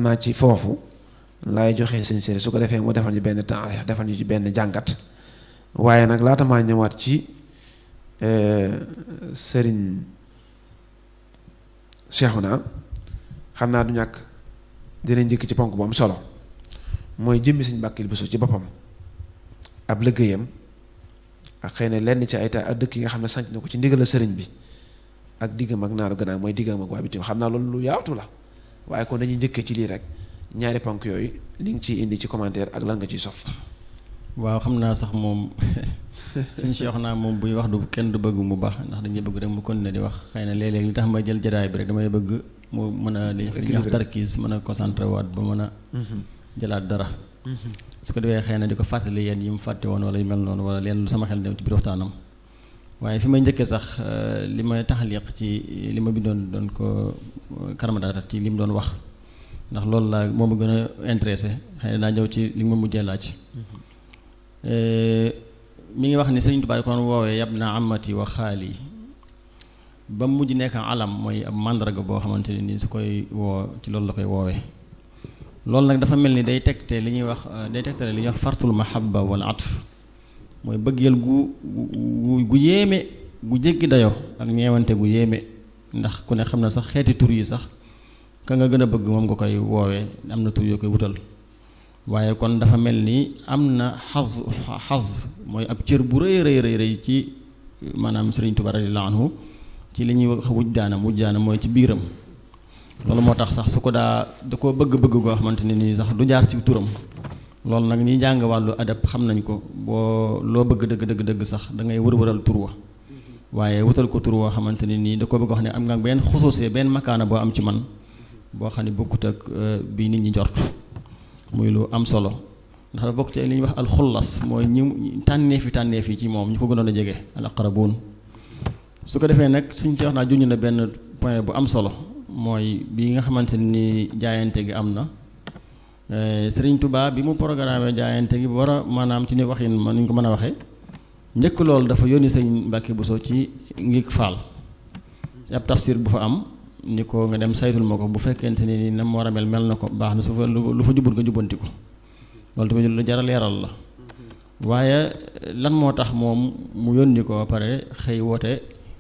naa ci foofu laay joxe sëñ Sëriñ su ko defee mu defal ñu benn temps defal ñu ci benn jàngat waaye nag laata maa ñëwaat ci sëriñ Cheikhouna xam naa du ñàkk dinañ njëkk ci ponk bu am solo mooy jëmmi sëñ Mbàkke Buso ci boppam ab liggéeyam ak xëy na lenn ci ay dëkk yi nga xam ne sanc na ko ci ndigal la sëriñ bi ak diggam ak naaru gannaaw mooy diggam ak waa bitim xam naa loolu lu yaatu la waaye kon dañuy njëkkee ci lii rek ñaari ponk yooyu li nga ciy indi ci commentaire ak lan nga ciy sof. waaw xam naa sax moom suñ Cheikhouna moom buy wax du kenn du bëgg mu baax ndax dañuy bëgg rek mu continuer di wax xëy na léeg-léeg li tax may jël jataay bi rek damay bëgg mu mën a li ñuy wax tarkiis mën a concentré waat ba mën a jëlaat dara su ko defee xëy na di ko fàttali yéen yi mu fàtte woon wala yu mel noonu wala leen lu sama xel dem ci biir waxtaanam waaye fi may njëkkee sax li may taxaliq ci li ma bindoon doon ko karamadaata ci li mu doon wax ndax loolu laa moo ma gën a intéressé xëy na daa ñëw ci li ma mujjee laaj mi ngi wax ni Sëriñ Tuubaa kon woowee yab na amati wa xaali ba mujj nekk alam mooy ab màndarga boo xamante ne nii su koy woo ci loolu la koy woowee loolu nag dafa mel ni day tegte li ñuy wax day tegtale li ñuy wax fartul mahabba wala atf mooy bëggeel gu yéeme gu jéggi dayo ak ñeewante gu yéeme ndax ku ne xam na sax xeeti tur yi sax ka nga gën a bëgg moom nga koy woowee am na tur yoo koy wutal waaye kon dafa mel ni am na xaz mooy ab cër bu rëy rëy ci maanaam Sëriñ Tuubaa radiyallaahu anhu ci li ñuy wax wujdaana mooy ci biiram loolu moo tax sax su ko da koo bëgg-bëgg goo xamante ne nii sax du jaar ci turam loolu nag ñi jàng wàllu adab xam nañ ko boo loo bëgg dëgg sax da ngay wër-wëral tur wa waaye wutal ko tur woo xamante ne nii da koo bëgg wax ne am nga benn xusoosee benn makaana boo am ci man boo xam ne bokkut ak bii nit ñi jort muy lu am solo ndax dafa bokk ci li ñuy wax alxullas mooy ñi tànneef yi ci moom ñu ko gënoon a jege al aqrabuun su ko defee nag suñ ci wax naa junj na benn point bu am solo mooy bi nga xamante ni jaayante gi am na Sëriñ Tuubaa bi mu programme jaayante gi war a maanaam ci ni waxin man ñu ko mën a waxee njëkk loolu dafa yónni Sëriñ Mbàkke Buso ci Ngig Faal ci ab tafsir bu fa am ni ko nga dem saytul ma ko bu fekkente ni na mu war a mel na ko baax na su fa lu fa jubut nga jubbanti ko loolu tamit lu jar a leeral la waaye lan moo tax moom mu yónni ko ba pare xëy woote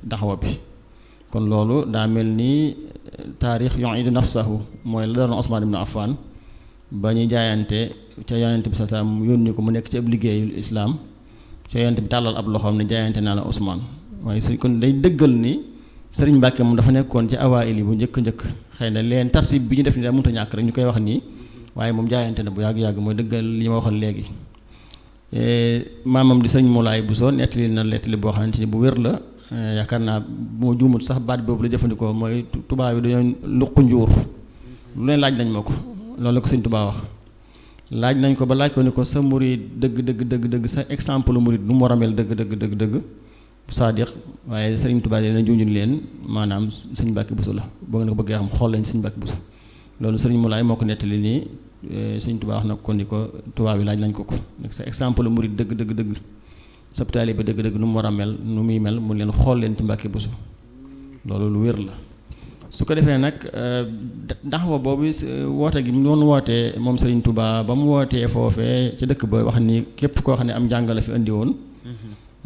daxawa bi kon loolu daa mel ni taarix yu'idu nafsahu mooy la doon Usmaan ibn Affan ba ñuy jaayante ca yonent bi sa mu yónni ko mu nekk ci ab liggéeyu islaam ca yonent bi tàllal ab loxoom ne jaayante naa la Usmaan waaye su kon day dëggal ni Sëriñ Mbàkke moom dafa nekkoon ci awaayil yi bu njëkk xëy na leen tartib bi ñu def ni daa mënta ñàkk rek ñu koy wax nii waaye moom jaayante na bu yàgg mooy dëggal li ma waxoon léegi maamam di Sëriñ Moulaay Buso nettali na nettali boo xamante ni bu wér la yaakaar naa bu ma juumut sax baat boobu la jëfandikoo mooy tubaab yi dañoo luq njuur lu leen laaj nañ ma ko loolu la ko Sëriñ Tuubaa wax laaj nañ ko ba laaj ko ni ko sa murid dëgg sa exemple murid nu mu war a mel dëgg Saadiq waaye Sëriñ Tuubaa dina junjun leen maanaam Sëriñ Mbàkke Buso la boo nga ko bëggee xam xool lañ Sëriñ Mbàkke Buso loolu Sëriñ Moulaay moo ko nettali nii Sëriñ Tuubaa wax na ko ni ko tubaab yi laaj nañ ko nekk sa exemple murid dëgg sab taalibe dëgg nu mu war a mel nu muy mel mu leen xool leen ci Mbàkke Buso loolu lu wér la su ko defee nag daxwa boobu woote gi mu doon wootee moom Sëriñ Tuubaa ba mu wootee foofee ci dëkk ba wax ni képp koo xam ne am njàng la fi indi woon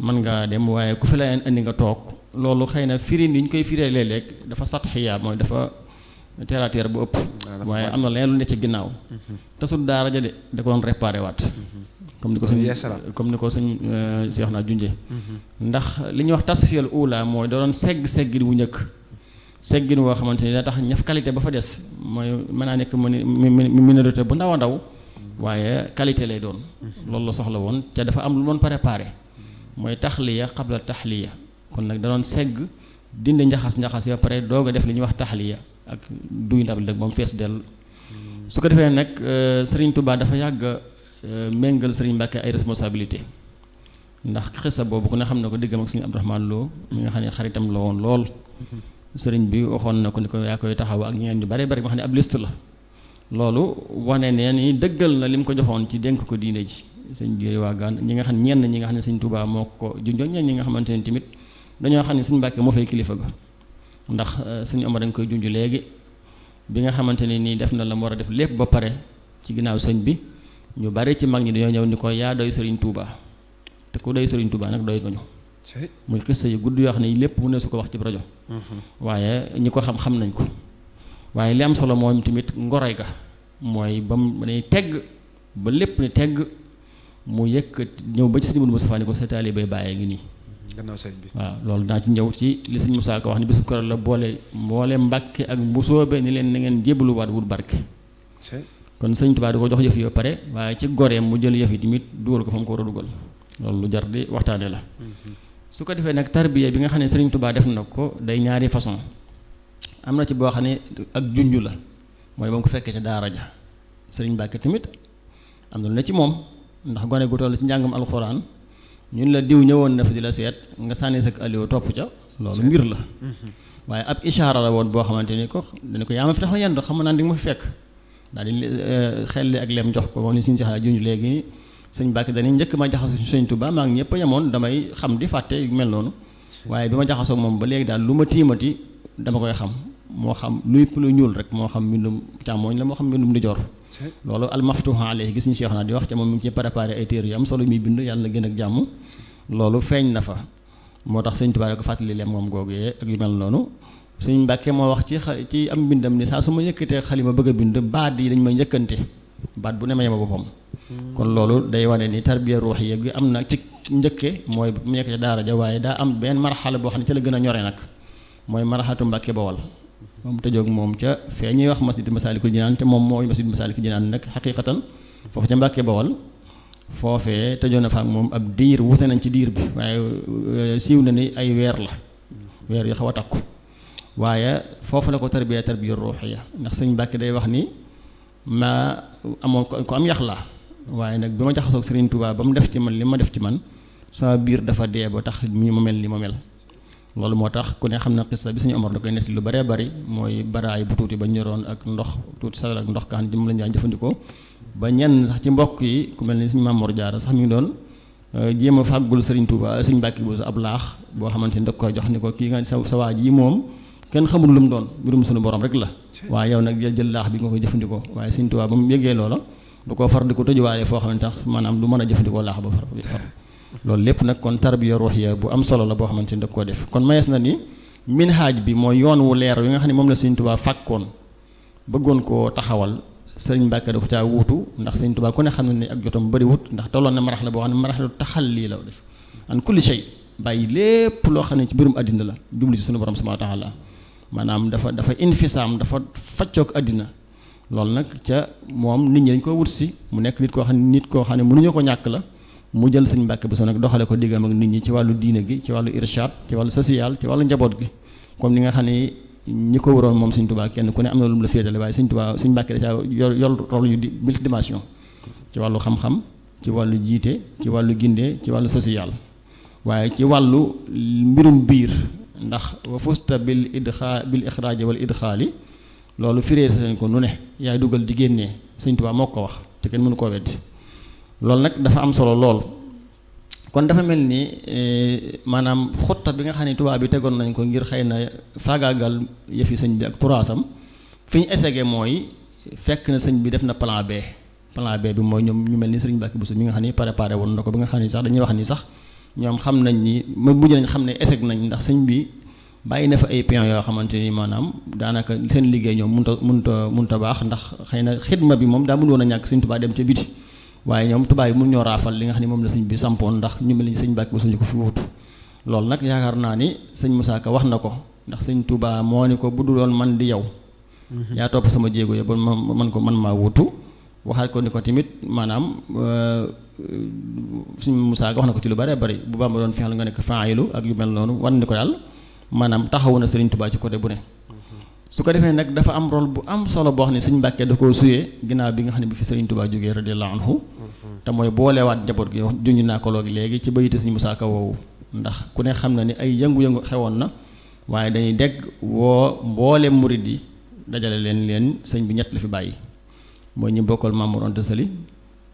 mën ngaa dem waaye ku fi la indi nga toog loolu xëy na firin yi ñu koy firee léeg-léeg dafa satxiya mooy dafa terre à terre bu ëpp waaye am na leen lu ne ci ginnaaw tasul daara ja de da ko doon réparé waat comme ni ko suñ seex naa junje ndax li ñuy wax tasfiyal ula mooy da doon seggin wu njëkk seggin woo xamante ni da tax ñaf qualité ba fa des mooy mën naa nekk minorité bu ndaw a ndaw waaye qualité lay doon loolu la soxla woon te dafa am lu doon préparé mooy taxliya qabla taxliya kon nag da doon segg dindi njaxas ya pare doog a def li ñuy wax taxliya ak duy ndab nag moom fees dell su ko defee nag Sëriñ Tuubaa dafa yàgg méngal Sëriñ Mbàkke ay responsabilité ndax xisa boobu ku ne xam na ko diggam ak Sëriñ Abdourahmane Lo mi nga xam ne xaritam la woon lool sëriñ bi waxoon na ko ni ko yaa koy taxaw ak ñeen ñu bare bari ma xam ne ab liste la loolu wane ne ni dëggal na li mu ko joxoon ci dénk ko diine ji sëñ Jéeri Waagaan ñi nga xam ñi nga xam ne Sëriñ Tuubaa moo ko junjoon ñi nga xamante ne tamit dañoo xam ne Sëriñ Mbàkke moo fay kilifa ga ndax Sëriñ Omar dañ koy junj léegi bi nga xamante ne nii def na la mu war a def lépp ba pare ci ginnaaw sëñ bi ñu bari ci mag ñi dañoo ñëw ni ko yaa doy Sëriñ Tuuba te ku doy Sëriñ Tuuba nag doy nga ñu muy xissa yu gudd yoo xam ne lépp mu ne su ko wax ci rajo waaye ñi ko xam nañ ko waaye li am solo moom tamit ngoroy ga mooy ba mu ne tegg ba lépp ni tegg mu yëkkat ñëw ba ci sëñ Modou Moustapha ni ko sa taalibe bàyyee ngi nii gannaaw sëñ bi waaw loolu daa ci ñëw ci li sëñ Moussa ko wax ni bisu keroog la boole Mbàkke ak Mbusoobe ni leen na ngeen jébbaluwaat wut barke kon sëñ Tuubaa di ko jox yëf yi ba pare waaye ci goreem mu jël yëf yi tamit dugal ko fa mu ko war a dugal loolu lu jar di waxtaane la su ko defee nag tarbiya bi nga xam ne sëriñ Tuubaa def na ko day ñaari façon am na ci boo xam ne ak junju la mooy ba mu ko fekkee ca daara ja sëriñ Mbàkke tamit am na lu ne ci moom ndax gone gu toll ci njàngam alxuraan ñun la diw ñëwoon na fi di la seet nga sànni sa alio topp ca loolu mbir la waaye ab ishaara la woon boo xamante ni ko dañu ko yaa ma fi tax a yendu xam naa di nga ma fi fekk daal di xelli ak lem jox ko moom ni suñu saxaa junj léegi sëñ Mbàkke dañuy njëkk ma jaxasoo sëñ Tuubaa maa ngi ñëpp a yemoon damay xam di fàtte yu mel noonu waaye bi ma jaxasoo moom ba léegi daal lu ma tiimati dama koy xam moo xam luy lu ñuul rek moo xam mbindum càmmooñ la moo xam mbindum di joor loolu almaftuha alayhi gis ñu Cheikh naa di wax ca moom mi ngi ci préparé ay téere yu am solo muy bind yàlla na gën ak jàmm loolu feeñ na fa moo tax sëñ Tuubaa ko fàttali leen moom googee ak yu mel noonu sëñ Mbàkke moo wax ci am mbindam ni saa su ma yëkkatee xalima bëgg a bind baat yi dañ may njëkkante baat bu ne ma yema boppam kon loolu day wane ni tarbiya ruuxiya gi am na ci njëkke mooy mu nekk ca daara ja waaye daa am benn marxala boo xam ne ca la gën a ñore nag mooy marxatu Mbàkke Bawol moom tëjoog moom ca fee ñuy wax masjid Masaalikul Jinaan te moom mooy masjid Masaalikul Jinaan nag xaqiiqatan foofu ca Mbàkke Bawol foofee tëjoon na fa ak moom ab diir wute nañ ci diir bi waaye siiw na ni ay weer la weer yu xaw a takku waaye foofu la ko tarbiya ruuxiya ndax sëñ Mbàkke day wax ni ma amoon ko am yax la waaye nag bi ma jaxasoog Sëriñ Tuubaa ba mu def ci man li ma def ci man sama biir dafa dee ba tax mi ma mel ni ma mel loolu moo tax ku ne xam na xissa bi suñu Omar da koy netti lu bëree bëri mooy baraay bu tuuti ba ñoroon ak ndox tuuti sagal ak ndox kaan jëm lañ daan jëfandikoo ba ñenn sax ci mbokk yi ku mel ni suñu Maam Mor Jaara sax mi ngi doon jéem a fàggul Sëriñ Tuubaa Sëriñ Mbàkke bu ab laax boo xamante ni da koy jox ni ko kii nga sa waa ji moom kenn xamul lu mu doon mbirum suñu borom rek la waaye yow nag jël laax bi nga koy jëfandikoo waaye Sëriñ Tuubaa ba mu yëgee loola du ko far di ko tëjuwaale foo xam ne tax maanaam du mën a jëfandikoo laax ba far loolu lépp nag kon tarbiya ruuxiya bu am solo la boo xamante ni da koo def kon mayees na ni minhaaj bi mooy yoon wu leer wi nga xam ne moom la Sëriñ Tuubaa fàkkoon bëggoon koo taxawal Sëriñ Mbàkke da ko caa wuutu ndax Sëriñ Tuubaa ku ne xam ne ni ak jotam bëri wut ndax tolloon na marax la boo xam ne marax la taxalli la def an kulli shay bàyyi lépp loo xam ne ci mbirum àddina la jublu ci sunu borom subhaanahu wa taala maanaam dafa infisaam dafa faccoog àddina loolu nag ca moom nit ñi dañ ko wut si mu nekk nit koo xam ne mënuñu ko ñàkk la mu jël Sëriñ Mbàkke Buso nag doxale ko diggam ak nit ñi ci wàllu diine gi ci wàllu irshad ci wàllu social ci wàllu njaboot gi comme ni nga xam ne ñi ko waroon moom Sëriñ Tuubaa kenn ku ne am na lu mu la féetale waaye Sëriñ Tuubaa Sëriñ Mbàkke da caa yor rôle yu multidimension ci wàllu xam-xam ci wàllu jiite ci wàllu ginde ci wàllu social waaye ci wàllu mbirum biir ndax wa fusta bil ixraaji wal idxaali loolu firee sa ko nu ne yaay dugal di génnee Sëriñ Tuubaa moo ko wax te kenn mënu koo weddi loolu nag dafa am solo lool kon dafa mel ni maanaam xutta bi nga xam ne tubaab bi tegoon nañ ko ngir xëy na faagaagal yëfi sëñ bi ak turaasam fi ñu essayé mooy fekk na sëñ bi def na plan B bi mooy ñoom ñu mel ni Sëriñ Mbàkke Buso mi nga xam ne préparé woon na ko bi nga xam ne sax dañuy wax ni sax ñoom xam nañ ni mujj nañ xam ne échec nañ ndax sëñ bi bàyyi na fa ay pion yoo xamante ni maanaam daanaka seen liggéey ñoom munta baax ndax xëy na xidma bi moom daa mun woon a ñàkk Sëñ Tuubaa dem ca biti waaye ñoom tubaab yi mun ñoo raafal li nga xam ne moom la sëñ bi sampoon ndax ñu mel ni Sëñ Mbàkke Buso ñu ko fi wutu loolu nag yaakaar naa ni sëñ Musaa Ka wax na ko ndax Sëñ Tuubaa moo ni ko bu du doon man di yow yaa topp sama jéego ya ba man maa wutu waxaat ko ni ko tamit maanaam Sëñ Musaa Ka wax na ko ci lu bare bari bu Bàmba doon fexal nga nekk faayilu ak yu mel noonu wan ni ko daal maanaam taxawu na Sëriñ Tuubaa ci côté bu ne su ko defee nag dafa am rôle bu am solo boo xam ne Sëñ Mbàkke da koo suyee ginnaaw bi nga xam ne bi fi Sëriñ Tuubaa jógee radiyallaahu anhu te mooy boolewaat njaboot gi junj naa ko léegi ci bayite Sëñ Musaa Ka woowu ndax ku ne xam na ni ay yëngu-yëngu xewoon na waaye dañuy dégg woo mboole murid yi dajale leen sëñ bi ñett la fi bàyyi mooy ñi bokkal Maam Mor Anta Sali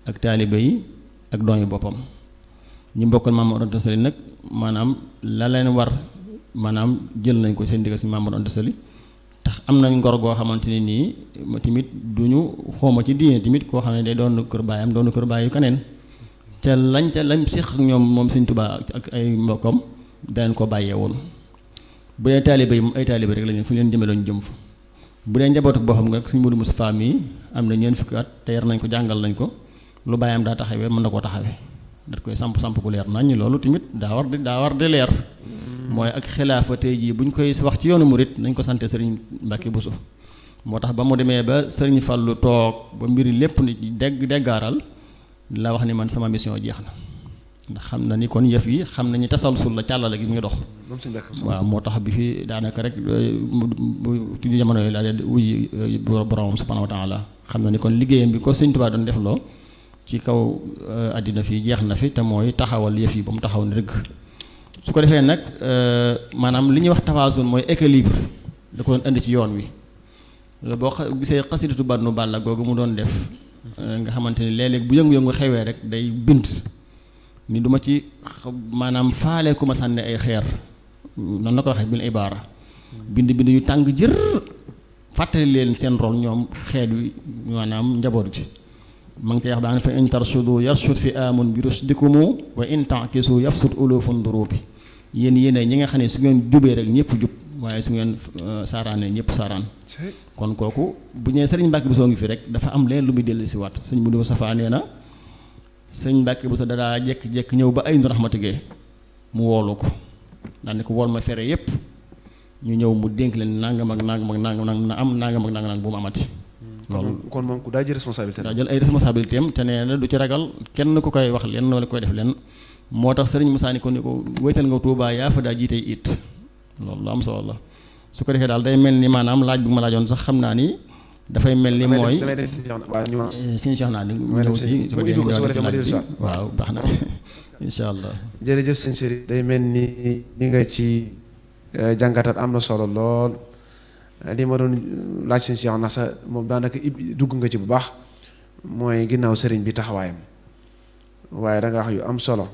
ak taalibe yi ak doomi boppam ñi bokkal Maam Mor Anta Sali nag maanaam la leen war maanaam jël nañ ko seen digg si Maam Mor Anta Sali tax am nañ ngor goo xamante ne nii tamit duñu xooma ci diine tamit koo xam ne day doon kër baayam doon kër baayu keneen te lañ séq ak ñoom moom Sëñ Tuubaa ak ay mbokkam danañ ko bàyyee woon bu dee taalibe yi ay taalibe rek lañu fu ñu leen jëmee doon jëm fa bu dee njabootu boo xam nga Sëñ Modou Moustapha mi am na ñeent fukki at te yar nañ ko jàngal nañ ko lu bàyyam daa taxawee mën na koo taxawee dat koy samp gu leer nañ loolu tamit daa war di leer mooy ak xilaafa tey jii bu ñu koy wax ci yoonu murit nañ ko sante Sëriñ Mbàkke Buso moo tax ba mu demee ba Sëriñ Fallu toog ba mbiri lépp ni deggaaral la wax ni man sama mission jeex na ndax xam na ni kon yëf yi xam nañu tasalsul la càllale gi mu ngi dox waaw moo tax bi fi daanaka rek bu jamono yi laa wuy borom subhanahu wa taala xam na ni kon liggéeyam bi ko Sëñ Tuubaa doon def loo ci kaw àddina fii jeex na fi te mooy taxawal yëf yi ba mu taxaw ni rëgg su ko defee nag maanaam li ñuy wax tawaasun mooy équilibre da ko doon indi ci yoon wi boo gisee xasidatu Bannu Balla googu mu doon def nga xamante ni léeg-léeg bu yëngu-yëngu xewee rek day bind ni duma ci maanaam faale ku ma sànni ay xeer noonu la ko waxee bil ibaara bind yu tàng jër fàttali leen seen rôle ñoom xeet wi maanaam njaboot gi ma ngi koy wax daan fa in tarsudu yarsud fi amun bi rusdikumu wa in tankisu yafsud ulufun durubi yéen ñi nga xam ne su ngeen jubee rek ñëpp jub waaye su ngeen saaraanee ñëpp saaraan kon kooku bu ñëwee Sëriñ Mbàkke Buso ngi fi rek dafa am leen lu muy dellu si waat sëñ Modou Safa nee na sëñ Mbàkke Buso dadaa jekk-jekk ñëw ba ay raxmatigee mu woolu ko daal ne ko wool ma fere yépp ñu ñëw mu dénk leen nangam ak na am nangam ak nangam bu mu amati loolu kon moom ku daa jël responsabilité daa jël ay responsabilité am te nee na du ci ragal kenn ku koy wax leen wala koy def leen moo tax Sëriñ Musaa ni ko wéytal nga Tuubaa yaa fa daa jiitey it loolu lu am solo la su ko defee daal day mel ni maanaam laaj bu ma laajoon sax xam naa ni dafay mel ni mooy suñu soxnaa ni ñëw ci su ko defee waaw baax na incha allah jërëjëf sëñ Chérif day mel ni nga ci jàngataat am na solo lool li ma doon laaj sëñ Cheikh na sa moom daanaka dugg nga ci bu baax mooy ginnaaw sëriñ bi taxawaayam waaye da nga wax yu am solo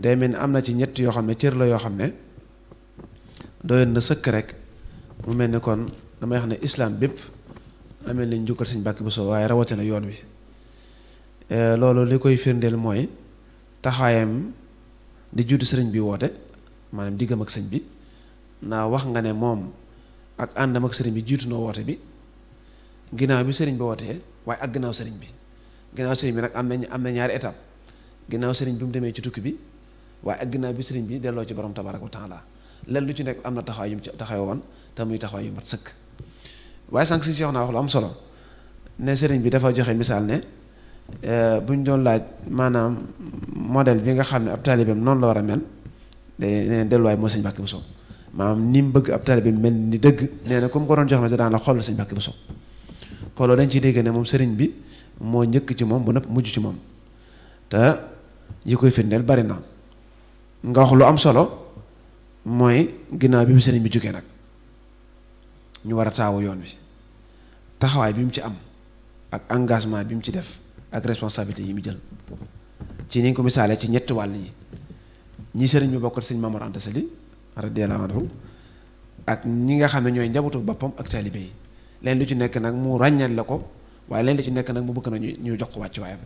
day mel ni am na ci ñett yoo xam ne cër la yoo xam ne doyoon na sëkk rek mu mel ni kon damay wax ne islam bépp amee nañ njukkal Sëñ Mbàkke Buso waaye rawatina yoon wi loolu li koy firndeel mooy taxawaayam di juddu sëriñ bi woote maanaam diggam ak sëñ bi naa wax nga ne moom ak àndam ak sëriñ bi jiitu na woote bi ginnaaw bi sëriñ bi wootee waaye ak ginnaaw sëriñ bi nag am na ñaari étape ginnaaw sëriñ bi mu demee ci tukki bi waaye ak ginnaaw bi sëriñ bi delloo ci borom tabaaraka wa taala len lu ci nekk am na taxawaay yu mu ci taxawoon te muy taxawaay yu mat sëkk waaye sànq si wax naa wax lu am solo ne sëriñ bi dafa joxe misaal ne bu ñu doon laaj maanaam modèle bi nga xam ne ab taalibeem noonu la war a mel day delluwaay mooy Sëñ Mbàkke Buso maanaam ni mu bëgg ab taalibeem mel ni dëgg nee na comme ko doon jox ma daan la xool Sëñ Mbàkke Buso kon loolu dañ ciy dégg ne moom sëriñ bi moo njëkk ci moom bu nëpp mujj ci moom te yi koy firndeel bari na nga wax lu am solo mooy ginnaaw bi mu sëriñ bi jógee nag ñu war a taawu yoon wi taxawaay bi mu ci am ak engagement bi mu ci def ak responsabilité yi mu jël ci ni nga ko misaalee ci ñetti wàll yi ñi sëriñ bi bokkal sëñ Maam Mor Anta Sali radiyallahu anhu ak ñi nga xam ne ñooy njabootu boppam ak taalibe yi leen lu ci nekk nag mu ràññal la ko waaye leen lu ci nekk nag mu bëgg na ñu jox ko wàcc waayam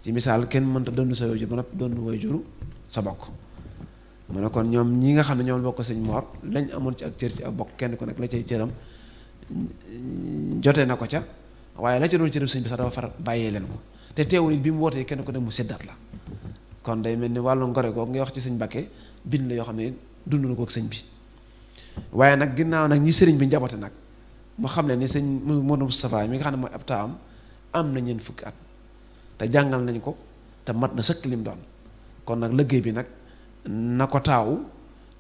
ci misaal kenn mënta doon sa waajur ba noppi doon waajuru sa bokk mu ne kon ñoom ñi nga xam ne ñoom bokk sëñ Mor lañ amoon ci ak cër ci ak bokk kenn ku nekk la cay cëram jotee na ko ca waaye la ca doon cëram sëñ bi sax dafa far bàyyee leen ko te teewul it bi mu wootee kenn ku ne mu seddaat la kon day mel ni wàllu ngore googu ngay wax ci sëñ Mbàkke bind la yoo xam ne dund na ko ak sëñ bi waaye nag ginnaaw nag ñi sëriñ bi njaboote nag mu xam ne ni sëñ Modou Moustapha mi nga xam ne mooy ab taawam am na ñeent fukki at te jàngal nañ ko te mat na sëkk lim doon kon nag liggéey bi nag na ko taawu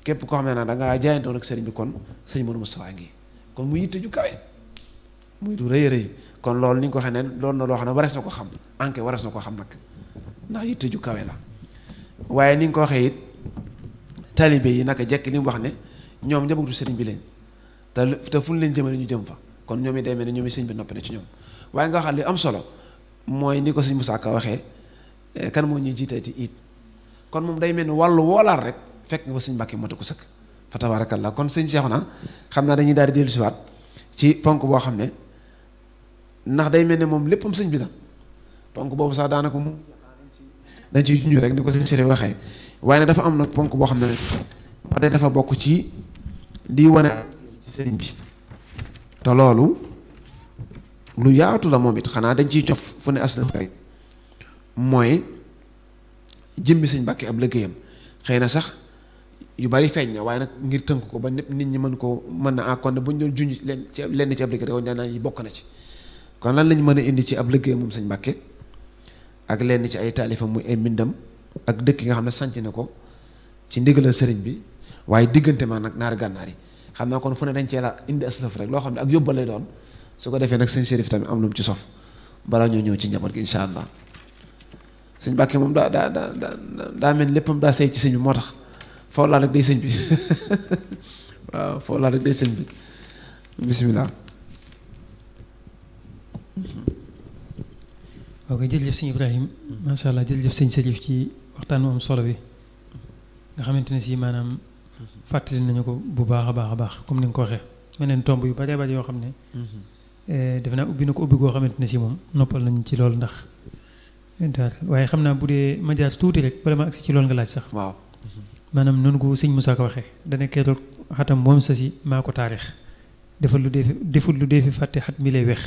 képp koo xam ne nag da ngaa jaayantoon ak sëriñ bi kon sëñ Modou Moustapha ngi kon mu yitte ju kawe muy du rëy rëy kon loolu ni nga ko waxee ne loolu na loo xam ne warees na ko xam anke warees na ko xam nag ndax yitte ju kawe la waaye ni nga ko waxee it taalibe yi naka jekk li mu wax ne ñoom njabootu sëriñ bi leen te fu ñu leen jëmale ñu jëm fa kon ñoom it day mel ne ñoom it sëñ bi noppi na ci ñoom waaye nga waxal li am solo mooy ni ko sëñ Moussa Ka waxee kan moo ñuy jiitee ci it kon moom day mel ni wàllu woolaal rek fekk nga ba sëñ Mbàkke mate ko sëkk fa tabarakallah. kon sëñ Cheikhouna xam naa dañuy daal di dellu siwaat ci ponk boo xam ne ndax day mel ne moom léppam sëñ bi la ponk boobu sax daanaka mu dañ ciy junj rek ni ko sëñ Chérif waxee waaye nag dafa am nag ponk boo xam ne ba tey dafa bokk ci di wane ci sëñ bi te loolu lu yaatu la moom it xanaa dañ ciy cof fu ne aslaf rek mooy jëmmi sëñ Mbàkke ab liggéeyam xëy na sax yu bari feeñ na waaye nag ngir tënk ko ba nit ñi mën na kon bu ñu doon junj lenn ci ab liggéey rek daanaka yi bokk na ci kon lan lañ mën a indi ci ab liggéeyam moom sëñ Mbàkke ak lenn ci ay taalifam muy ay mbindam ak dëkk yi nga xam ne sanc na ko ci ndigalal sëriñ bi waaye diggante ma nag naari gànnaar yi xam naa kon fu ne dañ cee la indi aslaf rek loo xam ne ak yóbbal lay doon su ko defee nag sëñ Chérif tamit am lu mu ci sof balaa ñoo ñëw ci njaboot gi incha allah sëñ Mbàkke moom daa mel léppam daa sey ci sëñ bi moo tax foofu laa rek day sëñ bi waaw foofu laa rek day sëñ bi bisimilah. ok jërëjëf sëñ Ibrahima macha allah jërëjëf sëñ Chérif ci waxtaan wu am solo bi nga xamante ne si maanaam fàttali nañu ko bu baax a baax comme ni nga ko waxee meneen tomb yu bëree bëri yoo xam ne defe naa ubbi na ko ubbi goo xamante ne si moom noppal nañu ci loolu ndax waaye xam naa bu dee ma jaar tuuti rek bala ma agsi ci loolu nga laaj sax waaw maanaam noonu ko sëñ Moussa ko waxee dana keroog xatam moom sa si maa ko taarix deful lu dee fi fàtte xat mi lay wex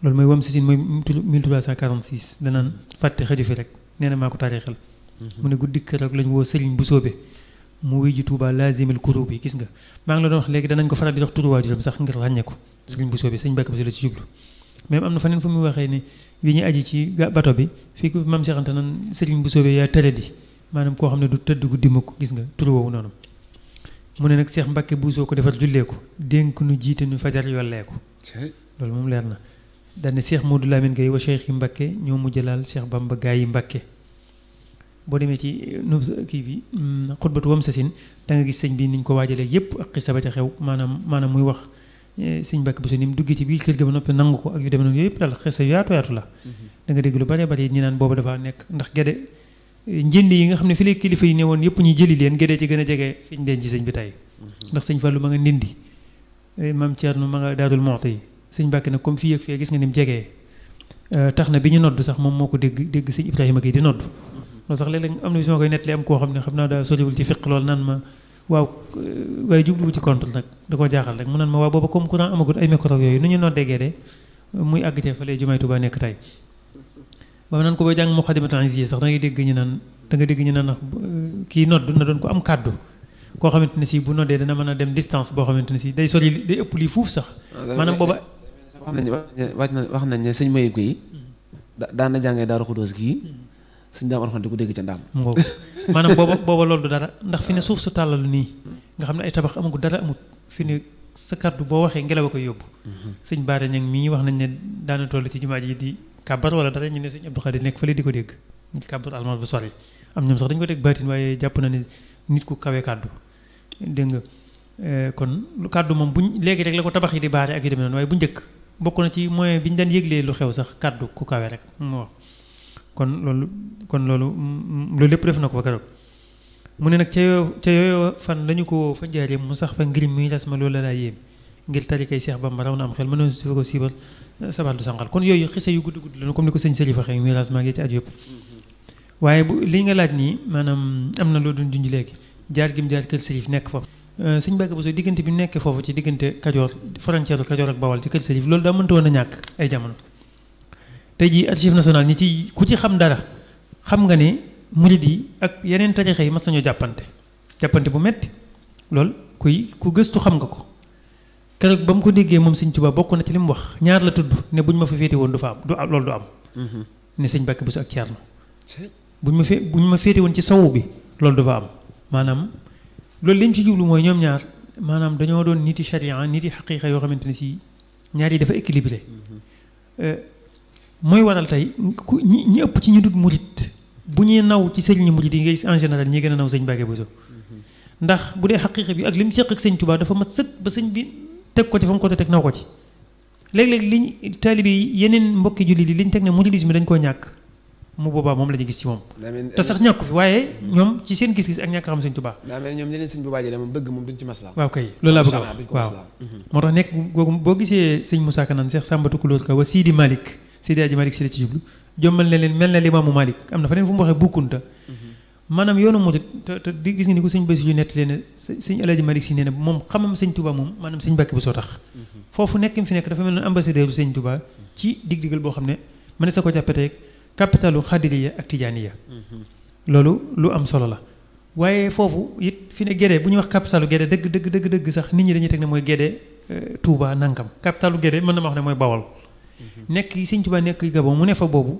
loolu mooy wam sa sin mooy 1346 danaan fàtte xëju fi rek nee na maa ko taarixal mu ne guddi keroog lañ woo sëriñ bu soobe mu wuy ji Tuuba laazimil kuru bi gis nga maa ngi la doon wax léegi danañ ko faral di dox turu waajuram sax ngir ràññee ko sëriñ bu soobe sëñ Mbàkke Buso la ci jublu même am na faneen fu muy waxee ne bi ñuy aji ci bato bi fii ko maam Cheikh Anta nan sëriñ bu soobee yaa tëre di maanaam koo xam ne du tëdd guddi mukk gis nga tur woowu noonu mu ne nag Cheikh Mbàkke Buso ko defar jullee ko dénk nu jiite nu fajar yollee ko loolu moom leer na daane Cheikh Modou Lamine Gueye wa Cheikh yi Mbàkke ñoo mujj laal Cheikh Bamba Gaay yi Mbàkke boo demee ci kii bi xutbatu wam sasin da nga gis sëñ bi niñ ko waajalee yépp ak xisa ba ca xew maanaam muy wax sëñ Mbàkke Buso ni mu duggee ci biir kër ga ba noppi nangu ko ak yu demee noonu yooyu yëpp daal xisa yaatu la da nga dégg lu bare bare ñi naan boobu dafa nekk ndax gede njënd yi nga xam ne fi lay kilifa yi ne woon yëpp ñuy jëli leen gede ci gën a jege fi ñu denc ci sëñ bi tey ndax sëñ Fallu ma nga ndindi maam Thierno ma nga Daarul Muxti yi sëñ Mbàkke nag comme fii ak fee gis nga ni mu jegee tax na bi ñu nodd sax moom moo ko dégg sëñ Ibrahima Gueye di nodd loolu sax léeg-léeg am na bis ma koy nettali am koo xam ne xam naa daa soriwul ci fiq loolu naan ma waaw waaye jubluwu ci contre nag da koo jaaxal rek mu naan ma waaw booba comme courant amagut ay micro yooyu nu ñu noddee gee muy àgg ca fa lay jumaay Tuubaa nekk tey ba naan ko ba jàng Moukhaddamatoul Hizbiyya sax da nga dégg ñu naan ndax kii nodd na doon ko am kàddu koo xamante ne si bu noddee dana mën a dem distance boo xamante ne si day sori day ëpp lii fuuf sax maanaam booba wax nañ ne sëñ Mayib Gueye daan na jàngee Daaru Xudoos gii sëñ daam Alxuraan di ko dégg ca ndaam maanaam booba loolu du dara ndax fi ne suuf su tàllalu nii nga xam ne ay tabax amagu dara amut fi ne sa kàddu boo waxee ngelaw a koy yóbbu sëñ Baara Ñang mii wax nañ ne daana toll ci jumaa ji di kàbbar wala dara ñu ne sëñ Abdou Khadir nekk fële di ko dégg ñu kàbbar almal bu sori am ñoom sax dañu ko dégg baatin waaye jàpp na ne nit ku kawe kàddu dégg nga kon kàddu moom buñ léegi rek la ko tabax yi di baare ak yu demee noonu waaye bu njëkk bokk na ci moyen bi ñu daan yëglee lu xew sax kàddu ku kawe rek moo wax kon loolu lépp def na ko fa keroog mu ne nag ca yooyu fan lañu ko fa jaaree mu sax fa ngir muy ras ma loolu la daa yéem ngir tarikay Seex Bamba raw na am xel mënoon si ko siibal sabar du sanqal kon yooyu xisa yu gudd lañu comme ni ko sëñ Chérif waxee muy ras maa ngi ci aju yëpp waaye bu li nga laaj nii maanaam am na loo doon junj léegi jaar gi mu jaar kër Chérif nekk foofu sëñ Mbàkke Buso diggante bi mu nekkee foofu ci diggante Kajoor frontière Kajoor ak Bawol ci kër Chérif loolu daa mënta woon a ñàkk ay jamono tey jii archive nationale ñi ci ku ci xam dara xam nga ne murid yi ak yeneen tarixa yi mas nañoo jàppante bu metti loolu ku gëstu xam nga ko keroog ba mu ko déggee moom sëñ Tuubaa bokk na ci li mu wax ñaar la tudd ne buñ ma fa féete woon du fa am loolu du am ne sëñ Mbàkke Buso ak Ceerno buñ ma féete woon ci sawu bi loolu du fa am maanaam loolu li mu ci jublu mooy ñoom ñaar maanaam dañoo doon niti sharia niti xaqiiqa yoo xamante ne si ñaar yi dafa équilibré mooy waral tey ñi ëpp ci ñu dut murit bu ñuy naw ci sëriñi murit yi ngay en général ñi gën a naw sëñ Mbàkke Buso ndax bu dee xaqiiqa bi ak li mu seq ak sëñ Tuubaa dafa mat sëkk ba sëñ bi teg ko ci fa mu ko teg naw ko ci léeg-léeg liñ taalibe yi yeneen mbokki jullit yi liñ teg ne muridisme dañ koo ñàkk mu boobaa moom la ñu gis ci moom te sax ñàkku fi waaye ñoom ci seen gis-gis ak ñàkk xam sëñ Tuubaa daa mel ñoom ñeneen sëñ bu bàjjee moom dëgg moom duñ ci maslaa waaw kay loolu laa bëgg a wax waaw moo tax nekk googu boo gisee sëñ Moussa Ka naan Cheikh Samba Tukulóor Ka wa Sidi Malick Sidi Aji Malick si la ci jublu jommal ne leen mel na Limaamu Malick am na fa neen fu mu waxee bukkunta maanaam yoonu murit te di gis nga ni ko sëñ Bassirou nett leen sëñ Alaaji Malick si nee na moom xamam sëñ Tuubaa moom maanaam sëñ Mbàkke bu soo tax foofu nekk fi nekk dafa mel ne ambassadeur bu sëñ Tuubaa ci dig-digal boo xam ne mën sa ko jàppateeg capitalu xadiriya ak tijaaniya loolu lu am solo la waaye foofu it fi ne Gédé bu ñuy wax capitalu Gédé dëgg sax nit ñi dañuy teg ne mooy Gédé Touba nangam capitalu Gédé mën na ma wax ne mooy Bawol nekk yi sëñ Tuubaa nekk Gabon mu ne fa boobu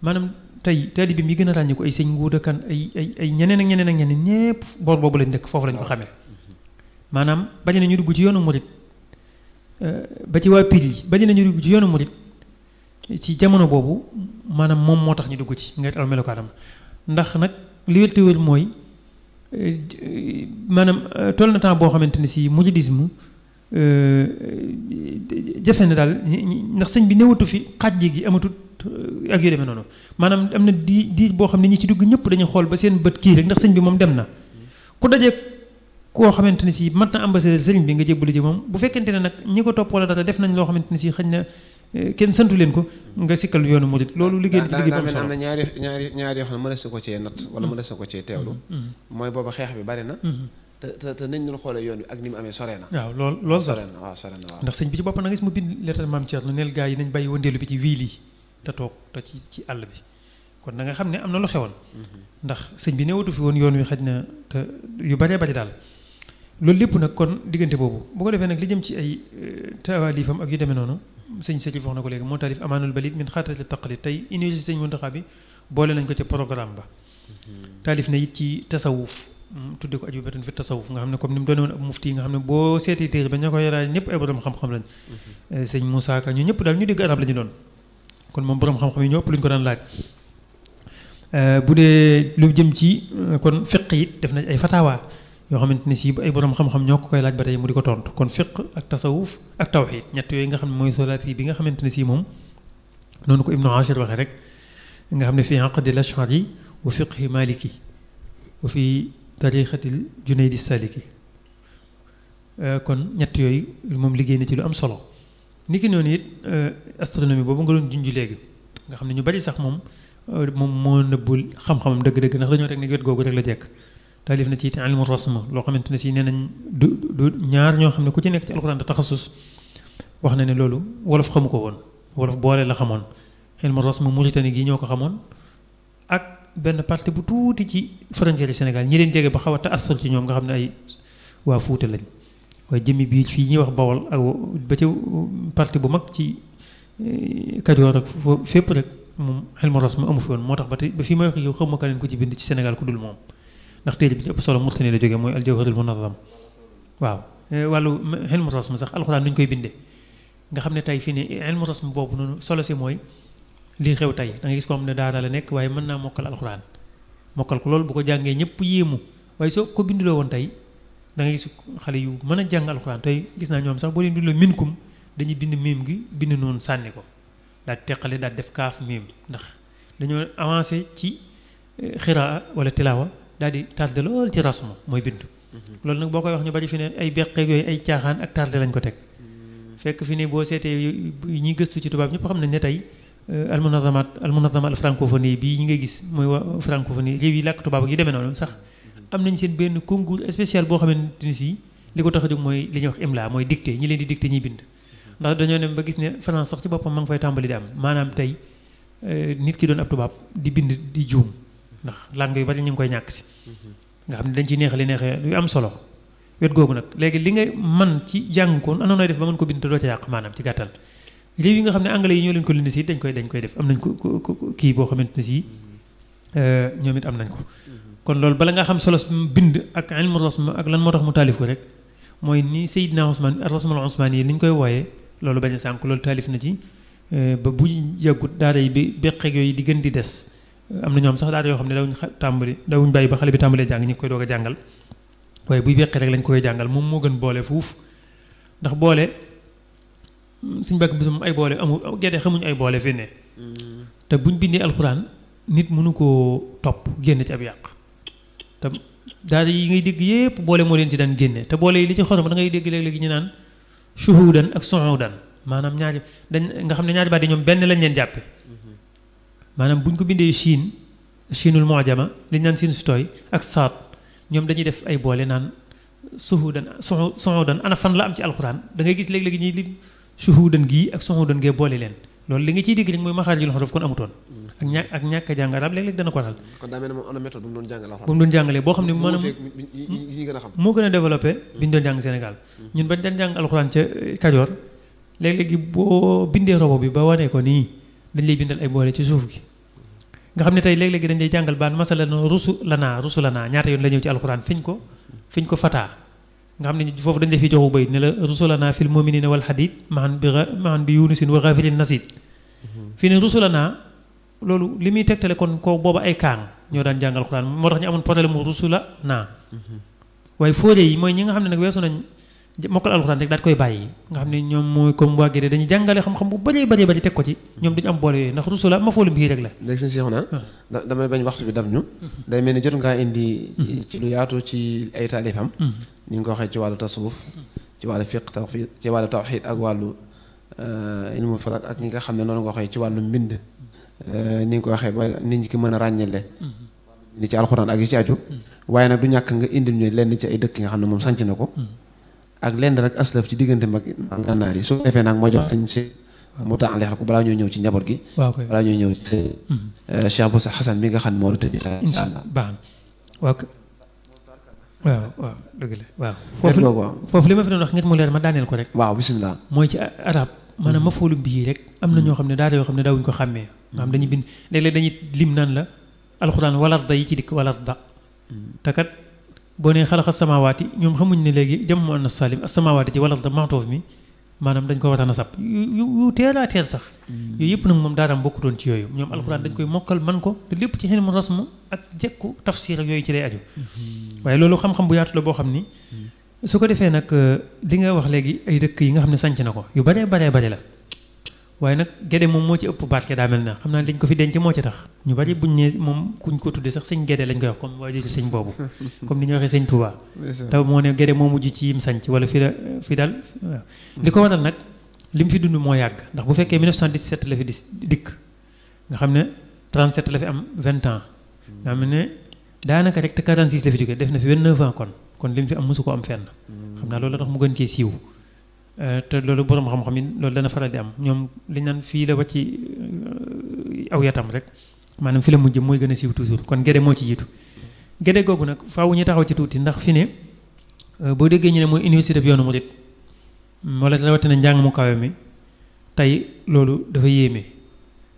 maanaam tey taalibe bi gën a ràññi ko ay sëñ Nguuda Kan ay ñeneen ak ñeneen ñépp boor boobu lañ dëkk foofu lañ ko xamee maanaam bañ nañu dugg ci yoonu murit ba ci waa Pire yi bañ nañu dugg ci yoonu murit ci jamono boobu maanaam moom moo tax ñu dugg ci nga al melokaanam ndax nag li wér te wér mooy maanaam toll na temps boo xamante ne si mouridisme jafe na daal ndax sëñ bi newatu fi xàjj gi amatut ak yu demee noonu maanaam am na di boo xam ne ñi ci dugg ñëpp dañuy xool ba seen bët kii rek ndax sëñ bi moom dem na ku dajee koo xamante ne si mat na ambassadeur sëriñ bi nga jébbali ci moom bu fekkente ne nag ñi ko topp wala dara def nañ loo xamante ne si xëy na kenn santu leen ko nga sikkal yoonu murid loolu liggéey liggéey bu am solo am na ñaari yoo xam ne mënees na ko cee natt wala mënees na ko cee teewlu mooy booba xeex bi bari na te nañ ñu xoolee yoon wi ak ni mu amee sore na waaw loolu sore na waaw ndax sëñ bi ci bopp na gis mu bind lettre maam Thierno neel gaa yi nañ bàyyi wëndeelu bi ci wiil yi te toog te ci àll bi kon da nga xam ne am na lu xewoon ndax sëñ bi newatu fi woon yoon wi xaj na te yu baree bari daal loolu lépp nag kon diggante boobu bu ko defee nag li jëm ci ay tawaalifam ak yu demee noonu sëñ Serif wax na ko léegi moo taalif amaanul balid min xaatarati taqlid tey université sëñ Muntaxa bi boole nañ ko ca programme ba taalif na it ci tasawuf tudde ko aju batun fi tasawuf nga xam ne comme ni mu doone woon ab mufti nga xam ne boo seeti téere ba ña ko yoraay ñëpp ay borom xam-xam lañ sëñ Moussa Ka ñu ñëpp daal ñu dégg arab la ñu doon kon moom borom xam-xam yi ñoo ëpp lu ñu ko daan laaj bu dee lu jëm ci kon fiq it def nañ ay fatawa yoo xamante ne si ay borom xam-xam ñoo ko koy laaj ba tey mu di ko tontu kon fiq ak tasawuf ak tawxiid ñett yooyu nga xam ne mooy solaati bi nga xamante ne si moom noonu ko Ibnu Ashir waxee rek nga xam ne fii aqdi al-Ash'ari wa fiqhi maliki wa fi tariqatil Junaydi Saliki kon ñett yooyu moom liggéey na ci lu am solo ni ki noonu it astronomie boobu nga doon junj léegi nga xam ne ñu bari sax moom moo nëbbul xam-xamam dëgg-dëgg ndax dañoo rek ne wet googu rek la jekk taalif na ci it ilmu rasm loo xamante ne si nee nañ du ñaar ñoo xam ne ku ci nekk ci alxuraan da taxasus wax na ne loolu wolof xamu ko woon wolof boole la xamoon ilmu rasm Mauritanie gi ñoo ko xamoon ak benn partie bu tuuti ci frontière Sénégal ñi leen jege ba xaw a taasur ci ñoom nga xam ne ay waa Fuuta lañ waaye jëmmi biir fii ñuy wax Bawol ak ba ci partie bu mag ci Kajoor ak fépp rek moom ilmu rasm amu fi woon moo tax ba tey ba fii may wax yow xaw ma ka leen ko ci bind ci Sénégal ku dul moom ndax téere bi ci ëpp solo Mauritanie la jógee mooy al-Jawharul Munazzam waaw wàllu ilmu rasm sax alxuraan nu ñu koy bindee nga xam ne tey fii ne ilmu rasm boobu noonu solo si mooy lii xew tey da nga gis ko xam ne daara la nekk waaye mën naa mokkal alxuraan mokkal ko loolu bu ko jàngee ñëpp yéemu waaye soo ko binduloo woon tey da nga gis xale yu mën a jàng alxuraan tey gis naa ñoom sax boo leen binduloo minkum dañuy bind miim gi bind noonu sànni ko daal teqale daal def kaaf miim ndax dañoo avancé ci xiraa wala tilaawa daal di tardé lool ci rasmu mooy bind loolu nag boo koy wax ñu bari fi ne ay beqeeg yooyu ay caaxaan ak tardé lañ ko teg fekk fi ne boo seetee ñiy gëstu ci tubaab ñëpp xam nañ ne tey almunazama al francophonie bii ñi ngay gis mooy waa francophonie réew yi làkk tubaab ak yi demee noonu sax am nañ seen benn concours spécial boo xamante ni si li ko tax a jóg mooy li ñuy wax imla mooy dicté ñi leen di dicté ñuy bind ndax dañoo dem ba gis ne France sax ci boppam ma ngi fay tàmbali di am maanaam tey nit ki doon ab tubaab di bind di juum ndax langue yu bari ñu ngi koy ñàkk si nga xam ne dañ ciy neexale yu am solo wet googu nag léegi li nga man ci jàng koon anoon nooy def ba mën ko bind te doo ca yàq maanaam ci gàttal réew yi nga xam ne anglais yi ñoo leen ko lindi si dañ koy def am nañ ko kii boo xamante ne si ñoom it am nañ ko kon loolu bala nga xam solo bind ak ilmu rasm ak lan moo tax mu taalif ko rek mooy ni Seydina Ousmane rasmul Ousmane yi ni ñu koy wooyee loolu bañ a sànk loolu taalif na ci ba bu yàggut daara yi bi beqeeg yooyu di gën di des am na ñoom sax daara yoo xam ne dawuñ bàyyi ba xale bi tàmbalee jàng ñi koy doog a jàngal waaye buy beqee rek lañ koy jàngal moom moo gën boole fuuf ndax boole suñ bàkk bisum ay boole amul gedde xamuñ ay boole fi ne te buñ bindee alxuraan nit mënu koo topp génn ci ab yàq te daara yi ngay dégg yépp boole moo leen ci daan génne te boole yi li ci xorom da ngay dégg léeg-léegi ñu naan shuhudan ak suudan maanaam ñaari dañ nga xam ne ñaari baat yi ñoom benn lañ leen jàppe maanaam bu ñu ko bindee chiinul mu'jama li ñu naan siin su tooy ak saat ñoom dañuy def ay boole naan suudan ana fan la am ci alxuraan da ngay gis léeg-léegi ñuy lim shuhudan gii ak suudan gee boole leen loolu li nga ciy dégg rek mooy maxaarijul huruf kon amutoon ak ñàkk a jàng arab léeg-léeg dana ko dal. kon daa mel ne moom am na méthode bu mu doon jàngalee alxuraan. bu mu doon jàngalee boo xam ne maanaam yi gën a xam. moo gën a développé bi ñu doon jàng Sénégal ñun bañ daan jàng alxuraan ca Kajoor léeg-léegi boo bindee robo bi ba wanee ko nii dañ lay bindal ay boole ci suuf gi nga xam ne tey léeg-léegi dañ lay jàngal baan masala no rusu lanaa ñaata yoon la ñëw ci alxuraan fiñ ko fataa nga xam ne foofu dañ la fi joxu bayit ne la rusulanaa fil mu'minina wal hadid mahan bi yunusin wa ghafirin nasid fii ne rusulanaa loolu li muy tegtale kon ko booba ay kaang ñoo daan jàngal alxuraan moo tax ñu amoon problème mu rusulanaa waaye fóore yi mooy ñi nga xam ne nag weesu nañ mokkal alxuraan rek daal koy bàyyi nga xam ne ñoom mooy comme waa Guède dañuy jàngale xam-xam bu bëree bëri teg ko ci ñoom duñu am boole yooyu ndax rusula ma foolu bii rek la léegi sëñ Seexuna damay bañ waxtu bi dam ñu day mel ni jot ngaa indi ci lu yaatu ci ay taalifam ni nga ko waxee ci wàllu tasawuf ci wàllu fiq tawxiid ci wàllu tawxiid ak wàllu ilmu falak ak ñi nga xam ne noonu nga waxee ci wàllu mbind ni nga ko waxee ba nit ñi ki mën a ràññale ni ci alxuraan ak yi ci aju waaye nag du ñàkk nga indil ñu lenn ci ay dëkk yi nga xam ne moom sanc na ko ak lenn rek aslaf ci diggante mag gànnaar yi su defee nag moo jox sañ si mu tànleex ko balaa ñoo ñëw ci njaboot gi balaa ñoo ñëw ci Cheikh Boussa Hassan bi nga xam ne moo la tëdd incha allah baax na waaw dëgg la waaw foofu li ma fi doon wax ngir mu leer ma daaneel ko rek waaw bisimilah mooy ci arab maanaam ma foolu bii rek am na ñoo xam ne daara yoo xam ne daawuñu ko xàmmee nga xam dañuy bind léeg-léeg dañuy lim naan la alxuraan walarda yi ci dikk walarda te kat boo nee xalaqa samawaati ñoom xamuñ ne léegi jamu annas salim as-samawaati ci walarda maatoof mi maanaam dañ ko war a nasab yu teel a teel sax yooyu yëpp nag moom daaraam bokkutoon ci yooyu ñoom alxuraan dañ koy mokkal man ko te lépp ci xel mu rasmu ak jekku tafsir ak yooyu ci lay aju waaye loolu xam-xam bu yaatu la boo xam ni su ko defee nag li nga wax léegi ay dëkk yi nga xam ne sanc na ko yu bare la waaye nag Gédé moom moo ci ëpp barke daa mel na xam naa dañ ko fi denc moo ci tax ñu bari buñ ne moom kuñ ko tuddee sax sëñ Gédé lañ koy wax comme waa jooju sëñ boobu comme ni ñu waxee sëñ Touba taw moo ne Gédé moo mujj ci yim sanc wala fi daal waaw li ko waral nag li mu fi dund moo yàgg ndax bu fekkee 1917 la fi dikk nga xam ne 37 la fi am 20 ans nga xam ne daanaka rek te 46 la fi jógee def na fi 29 ans kon li mu fi am mosu ko am fenn xam naa loolu la tax mu gën cee siiw te loolu borom xam-xam yi loolu dana faral di am ñoom li naan fii la wàcc aw yatam rek maanaam fi la mujj mooy gën a siiw toujours kon Gédé moo ci jiitu Gédé googu nag faaw ñu taxaw ci tuuti ndax fi ne boo déggee ñu ne mooy université bi yoonu murit wala rawatina njàng mu kawe mi tey loolu dafa yéeme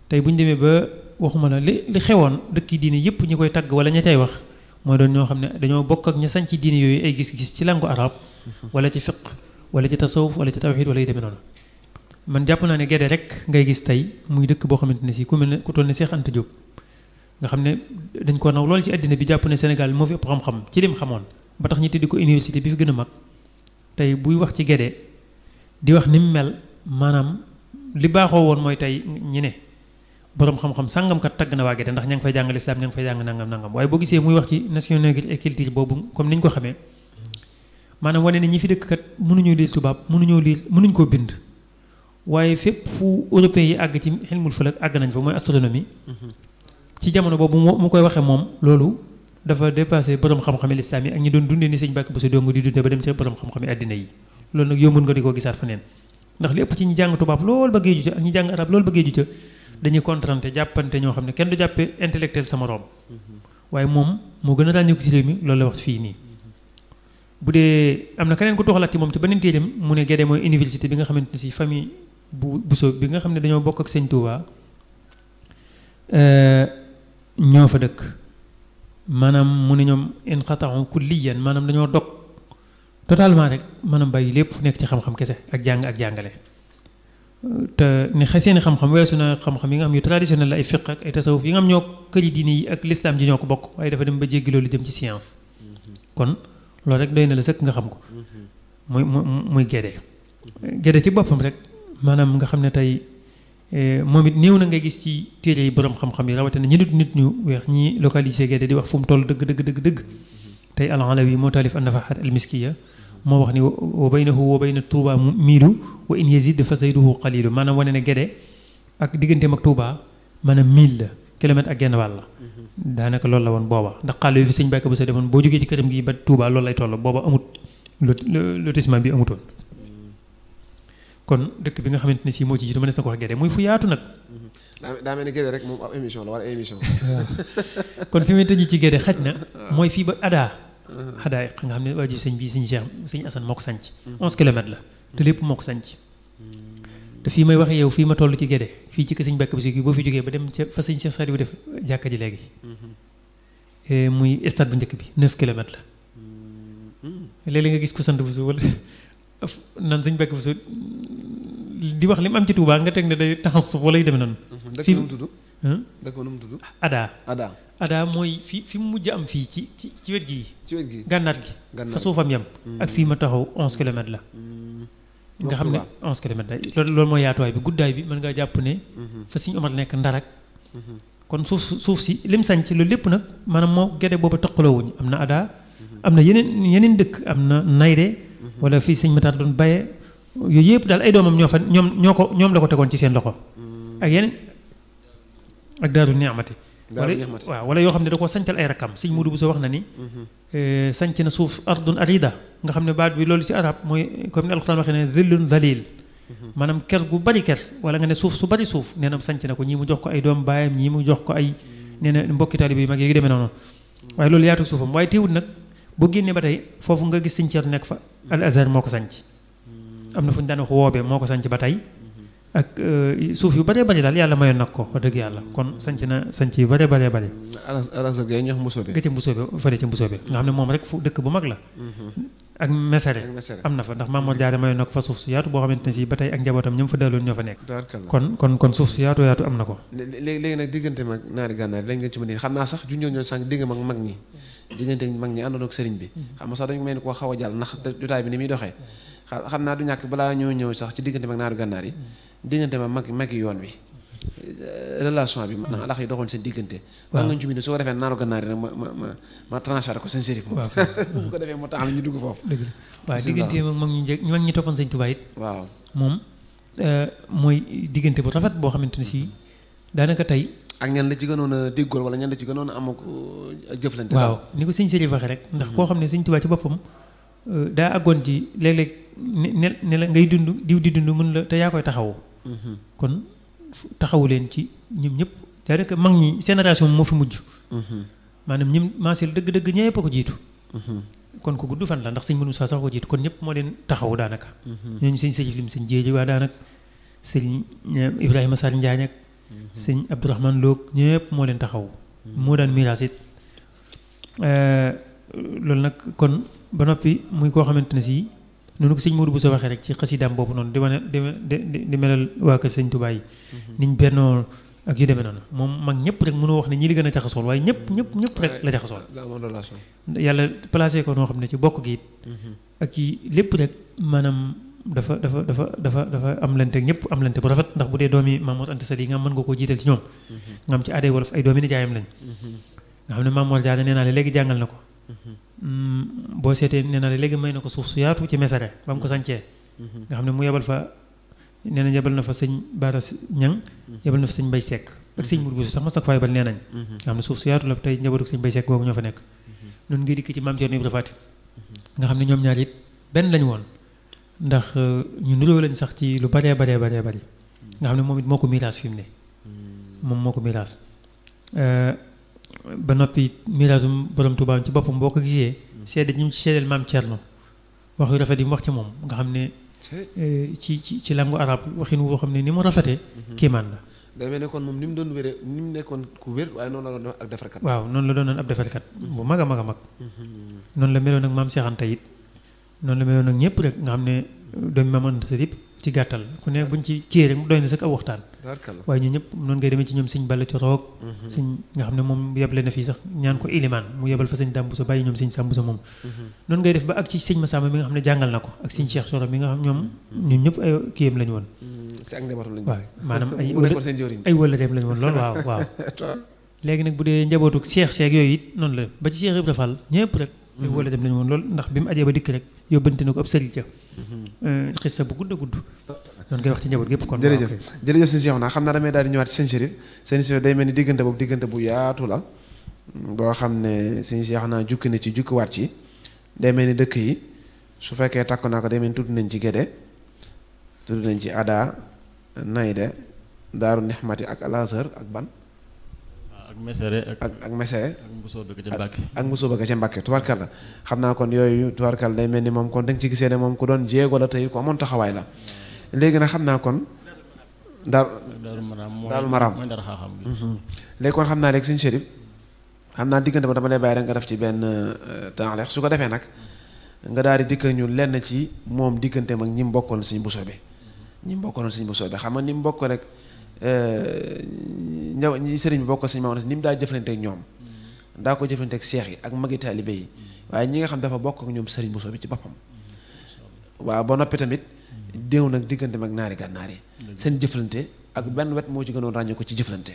tey bu ñu demee ba waxuma la li xewoon dëkk diine yëpp ñi koy tagg wala ña cay wax mooy doon ñoo xam ne dañoo bokk ak ña sañ ci diine yooyu ay gis-gis ci langue arab wala ci fiq wala ci tasawuf wala ci tawxiid wala yu demee noonu man jàpp naa ne Gédé rek ngay gis tey muy dëkk boo xamante ne si ku mel ne ku toll ne Cheikh Anta Diop nga xam ne dañ ko naw loolu ci àddina bi jàpp ne Sénégal moo fi ëpp xam-xam ci lim xamoon ba tax ñu tuddi ko université bi fi gën a mag tey buy wax ci Gédé di wax ni mu mel maanaam li baaxoo woon mooy tey ñi ne boroom xam-xam sàngamkat tagg na waa Gédé ndax ña ngi fay jàng lislaam ña ngi fay jàng nangam waaye boo gisee muy wax ci nationalité et culture boobu comme ni ñu ko xamee maanaam wane ne ñi fi dëkk kat mënuñoo liir tubaab mënuñ koo bind waaye fépp fu européen yi àgg ci xilmul falak àgg nañ fa mooy astronomie ci jamono boobu mu koy waxee moom loolu dafa dépassé borom xam-xami lislaam yi ak ñi doon dundee ni sëñ Mbàkke Buso dong di dundee ba dem ci borom xam-xami àddina yi loolu nag yombul nga di ko gisaat fa neen ndax lépp ci ñi jàng tubaab loolu ba géeju ca ak ñi jàng arab loolu ba géeju ca dañuy contrante jàppante ñoo xam ne kenn du jàppee intellectuel sama room waaye moom moo gën a ràññeeku ci réew mi loolu la wax fii nii bu dee am na keneen ku toxalaat ci moom ci beneen téeram mu ne Gédé mooy université bi nga xamante ne si famille bu Buso bi nga xam ne dañoo bokk ak sëñ Touba ñoo fa dëkk maanaam mu ne ñoom inqata'u kulliyan maanaam dañoo dog totalement rek maanaam bàyyi lépp nekk ci xam-xam kese ak jàng ak jàngale te ne seeni xam-xam weesu na xam-xam yi nga xam yu traditionnel la ay fiq ak ay tasawuf yi nga xam ñoo këri diine yi ak l'islam ji ñoo ko bokk waaye dafa dem ba jéggi loolu jëm ci science kon loolu rek doy na la sëkk nga xam ko muy Gédé ci boppam rek maanaam nga xam ne tey moom it néew na ngay gis ci téere yi borom xam-xam yi rawatina ñi nit ñu weex ñi localisé Guédé di wax fu mu toll dëgg tey al-Alawi moo taalif an-Nafahat al-Miskiya moo wax ni wa baynahu wa bayna Touba miilu wa in yazid fa zayduhu qalilu maanaam wane ne Guédé ak digganteem ak Touba maanaam 1000 la kilomètre ak genn wàll la daanaka loolu la woon booba ndax xàll yi fi sëñ Mbàkke bu sa demoon boo jógee ci këram gi ba Touba loolu lay toll booba amut lotissement bi amutoon kon dëkk bi nga xamante ne si moo ci jiitu mënees na ko wax Guédé muy fu yaatu nag. daa mel ni Guédé rek moom ab émission la wala émission. kon fi may tëjee ci Guédé xaj na mooy fii ba Ada. Ada nga xam ne waajur sëñ bi sëñ Cheikh sëñ Assane moo ko sanc 11 kilomètres la te lépp moo ko sanc te fii may waxee yow fii ma toll ci Guédé fii ci kër sëñ Mbàkke Buso gi boo fi jógee ba dem ca fa sëñ Cheikh Saliou def jàkka ji léegi muy stade bu njëkk bi 9 kilomètres la léeg-léeg nga gis ko sant Buso wala naan sëñ Mbàkke Buso di wax li mu am ci Touba nga teg ne day taxas suuf wala yu demee noonu. dëkk nu mu tudd. dëkk nu mu tudd. Ada mooy fi mu mujj am fii ci wet gii. ci wet gii gànnaar gi. fa suufam yam. ak fii ma taxaw 11 kilomètres la. nga xam ne 11 kilomètres la loolu mooy yaatuwaay bi guddaay bi mën ngaa jàpp ne. fa Sëñ Omar nekk Ndarak. kon suuf si lim sañ ci loolu lépp nag maanaam moo Guédé booba taqaloo wuñ am na Ada. am na yeneen dëkk am na Nayde. wala fii Sëñ Matar doon Baye. yooyu yëpp daal ay doomam ñoom la ko tegoon ci seen loxo. ak yeneen ak Daaru Ni'mati. wala yoo xam ne da koo sancal ay rakkam sëñ Mudu Buso wax na ni. sanc na suuf ardun arida nga xam ne baat bi loolu ci arab mooy comme ni alxuraan waxee ne zillun zalil. maanaam ker gu bari ker wala nga ne suuf su bari suuf nee na sanc na ko ñii mu jox ko ay doom baayam ñii mu jox ko ay nee na mbokki taalibe yu mag yi demee noonu. waaye loolu yaatu suufam waaye teewul nag boo génnee ba tey foofu nga gis sëñ Ceerno nekk fa al Azhar moo ko sanc am na fu ñu daan wax woobee moo ko sanc ba tey ak suuf yu bëree bëri daal yàlla mayoon nag ko wax dëgg yàlla kon sanc yu bëree bëri. Al-Azhar ga ñu wax Mbusoobe. ga ca Mbusoobe fële ca Mbusoobe nga xam ne moom rek fu dëkk bu mag la. ak Mesere am na fa ndax Maam Mor Jaara mayoon na ko fa suuf su yaatu boo xamante ne si ba tey ak njabootam ñoom fa daloon ñoo fa nekk. kon suuf su yaatu am na ko. léegi nag diggante mag naari gànnaar lañ ngeen ci mën a xam naa sax junjoon ñoo sànq digg mag ñi diggante mag ñi àndoon ak sëriñ bi xam nga sax dañu mel ni koo xaw a jàll ndax jotaay bi ni muy doxee xam naa du ñàkk balaa ñoo ñëw sax ci diggante mag naari gànnaar yi diggante ma mag yoon wi relation bi maanaam alax yi doxoon seen diggante wax nga ci mbind su ko defee naaru gànnaar yi nag ma transféré ko seen sérif moom bu ko defee moo tax ñu dugg foofu waaw diggante mag ñi toppoon sëñ Tuubaa it waaw moom mooy diggante bu rafet boo xamante ne si daanaka tey ak ñan la ci gënoon a déggool wala ñan la ci gënoon a am ak jëflante waaw ni ko sëñ sérif waxee rek ndax koo xam ne sëñ Tuubaa ci boppam daa àggoon ci léeg-léeg ne la ngay dund diw di dund mën la te yaa koy taxawu kon taxawu leen ci ñoom ñëpp daanaka mag ñi génération moo fi mujj maanaam ñim maaseel dëgg-dëgg ñëpp a ko jiitu kon ko gudd fan la ndax sëñ mënu saa sax ko jiitu kon ñëpp moo leen taxawu daanaka ñooñu sëñ sëñ lim sëñ jéeji waa daanaka sëñ Ibrahima Sarr Njaañ ak sëñ Abdourahmane Loog ñëpp moo leen taxawu moo daan miraas it loolu nag kon ba noppi muy koo xamante ne si noonu ko sëñ Modou Bousso waxee rek ci xasidaam boobu noonu di wane di melal waa kër sëñ Tuubaa yi niñ bennoo ak yu demee noonu moom mag ñëpp rek mënoo wax ne ñi li gën a jaxasool waaye ñëpp rek la jaxasool yàlla placé ko noo xam ne ci bokk gi it ak yi lépp rek maanaam dafa am lante ñëpp am lante bu rafet ndax bu dee doomi Mamour Anta Sali nga mën nga koo jiital ci ñoom nga am ci aaday wolof ay doomi nijaayam lañ nga xam ne Mamour Diagne nee naa la léegi jàngal na ko boo seetee nee naa la léegi may na ko suuf su yaatu ci Mesere ba mu ko sancee nga xam ne mu yebal fa nee nañ yebal na fa sëñ Baara Ñang yebal na fa sëñ Mbay Sekk ak sëñ Mourou Bousso sax mas na ko fa yebal nee nañ nga xam ne suuf su yaatu la tey njabootu sëñ Mbay Sekk googu ñoo fa nekk noonu ngi dikk ci Maam Cerno Ibra Faati nga xam ne ñoom ñaar it benn lañ woon ndax ñu nuroo lañ sax ci lu baree bari nga xam ne moom it moo ko miraas fi mu ne moom moo ko miraas ba noppi miraasum borom Tuubaa ci boppam boo ko gisee seede ñi mu ci seedeel Maam Cerno wax yu rafet yi mu wax ci moom nga xam ne ci langue arabe waxin woo xam ne ni mu rafetee kéemaan la day mel ne kon moom ni mu doon wéree ni mu nekkoon ku wér waaye noonu la doon ab defarkat waaw noonu la doon ab defarkat bu mag a mag noonu la meloon ak Maam Seex Anta it noonu la meloon ak ñëpp rek nga xam ne doomi Maam Anta Sali ci gàttal ku ne buñ ci kii rek doy na sax ab waxtaan waaye ñu ñëpp noonu ngay demee ci ñoom sëñ Balla Coroog sëñ nga xam ne moom yeble na fii sax ñaan ko ilimaan mu yebal fa sëñ Dame Bousso bàyyi ñoom sëñ Sam Bousso moom noonu ngay def ba ak ci sëñ Massamba mi nga xam ne jàngal na ko ak sëñ Cheikh Soro mi nga xam ñoom ñun ñëpp ay kiyam lañu woon ci ak njabootam lañ waaw maanaam mu nekkoon seen jëwriñ ay wëllëreem lañ woon lool waaw léegi nag bu dee njabootuk Cheikh Seck yooyu it noonu la ba ci Cheikh Ibrahima Fall ñëpp rek ay wëllëreem lañ woon lool ndax bi mu ajee ba dikk rek yóbbante na ko ab sëriñ ca xissa bu gudd a gudd noonu ngay wax ci njaboot gépp kon jërëjëf sëñ Cheikh naa xam naa damay daal di ñëwaat ci sëñ Chérif sëñ Chérif day mel ni diggante boobu diggante bu yaatu la boo xam ne sëñ Cheikh naa jukki na ci jukkiwaat ci day mel ni dëkk yi su fekkee takk naa ko day mel ni tudd nañ ci Gédé tudd nañ ci Ada Nayde Daaru Nexmati ak Al-Azhar ak ban ak Mesere ak Mesere ak Mbusoobe ca Mbàkke ak Mbusoobe ca Mbàkke tubaarkalla xam naa kon yooyu tubaarkalla day mel ni moom kon da nga ci gisee ne moom ku doon jéego la tey ku amoon taxawaay la léegi nag xam naa kon Daaru Maraam mooy Ndar Xaaxam bi léegi kon xam naa léegi sëñ Chérif xam naa diggante ba dama lay bàyyi rek nga def ci benn temps su ko defee nag nga daal di dikk ñu lenn ci moom digganteem ak ñi mu bokkoon sëñ Mbusoobe ñi mu bokkoon sëñ Mbusoobe xam nga ni mu bokk rek ñi sëriñ bi bokk sëñ Maodo ni mu daa jëflanteek ñoom daa ko jëflanteek seex yi ak magi taalibe yi waaye ñi nga xam dafa bokk ak ñoom sëriñ Mbusoobe ci boppam waaw ba noppi tamit déew nag digganteem ak naari gànnaar yi seen jëflante ak benn wet moo ci gënoon ràññee ko ci jëflante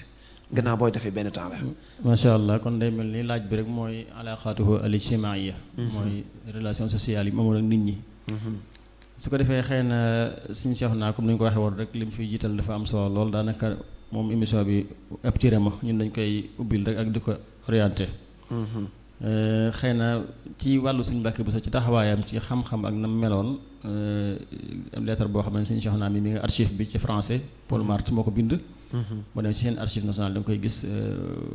gannaaw booy defee benn temps la macha allah kon day mel ni laaj bi rek mooy alaqaatuhu al-ijtimaaiya mooy relation sociale yi moomoon ak nit ñi su ko defee xëy na suñu Cheikh naa comme ni ñu ko waxee woon rek li mu fiy jiital dafa am solo lool daanaka moom émission bi ab tiré ma ñun dañ koy ubbil rek ak di ko orienté xëy na ci wàllu suñu Mbàkke Buso ci taxawaayam ci xam-xam ak na meloon lettre boo xam ne suñu Cheikh naa mi ngi archive bi ci français Paul Marty moo ko bind boo dem ci seen archive nationale da nga koy gis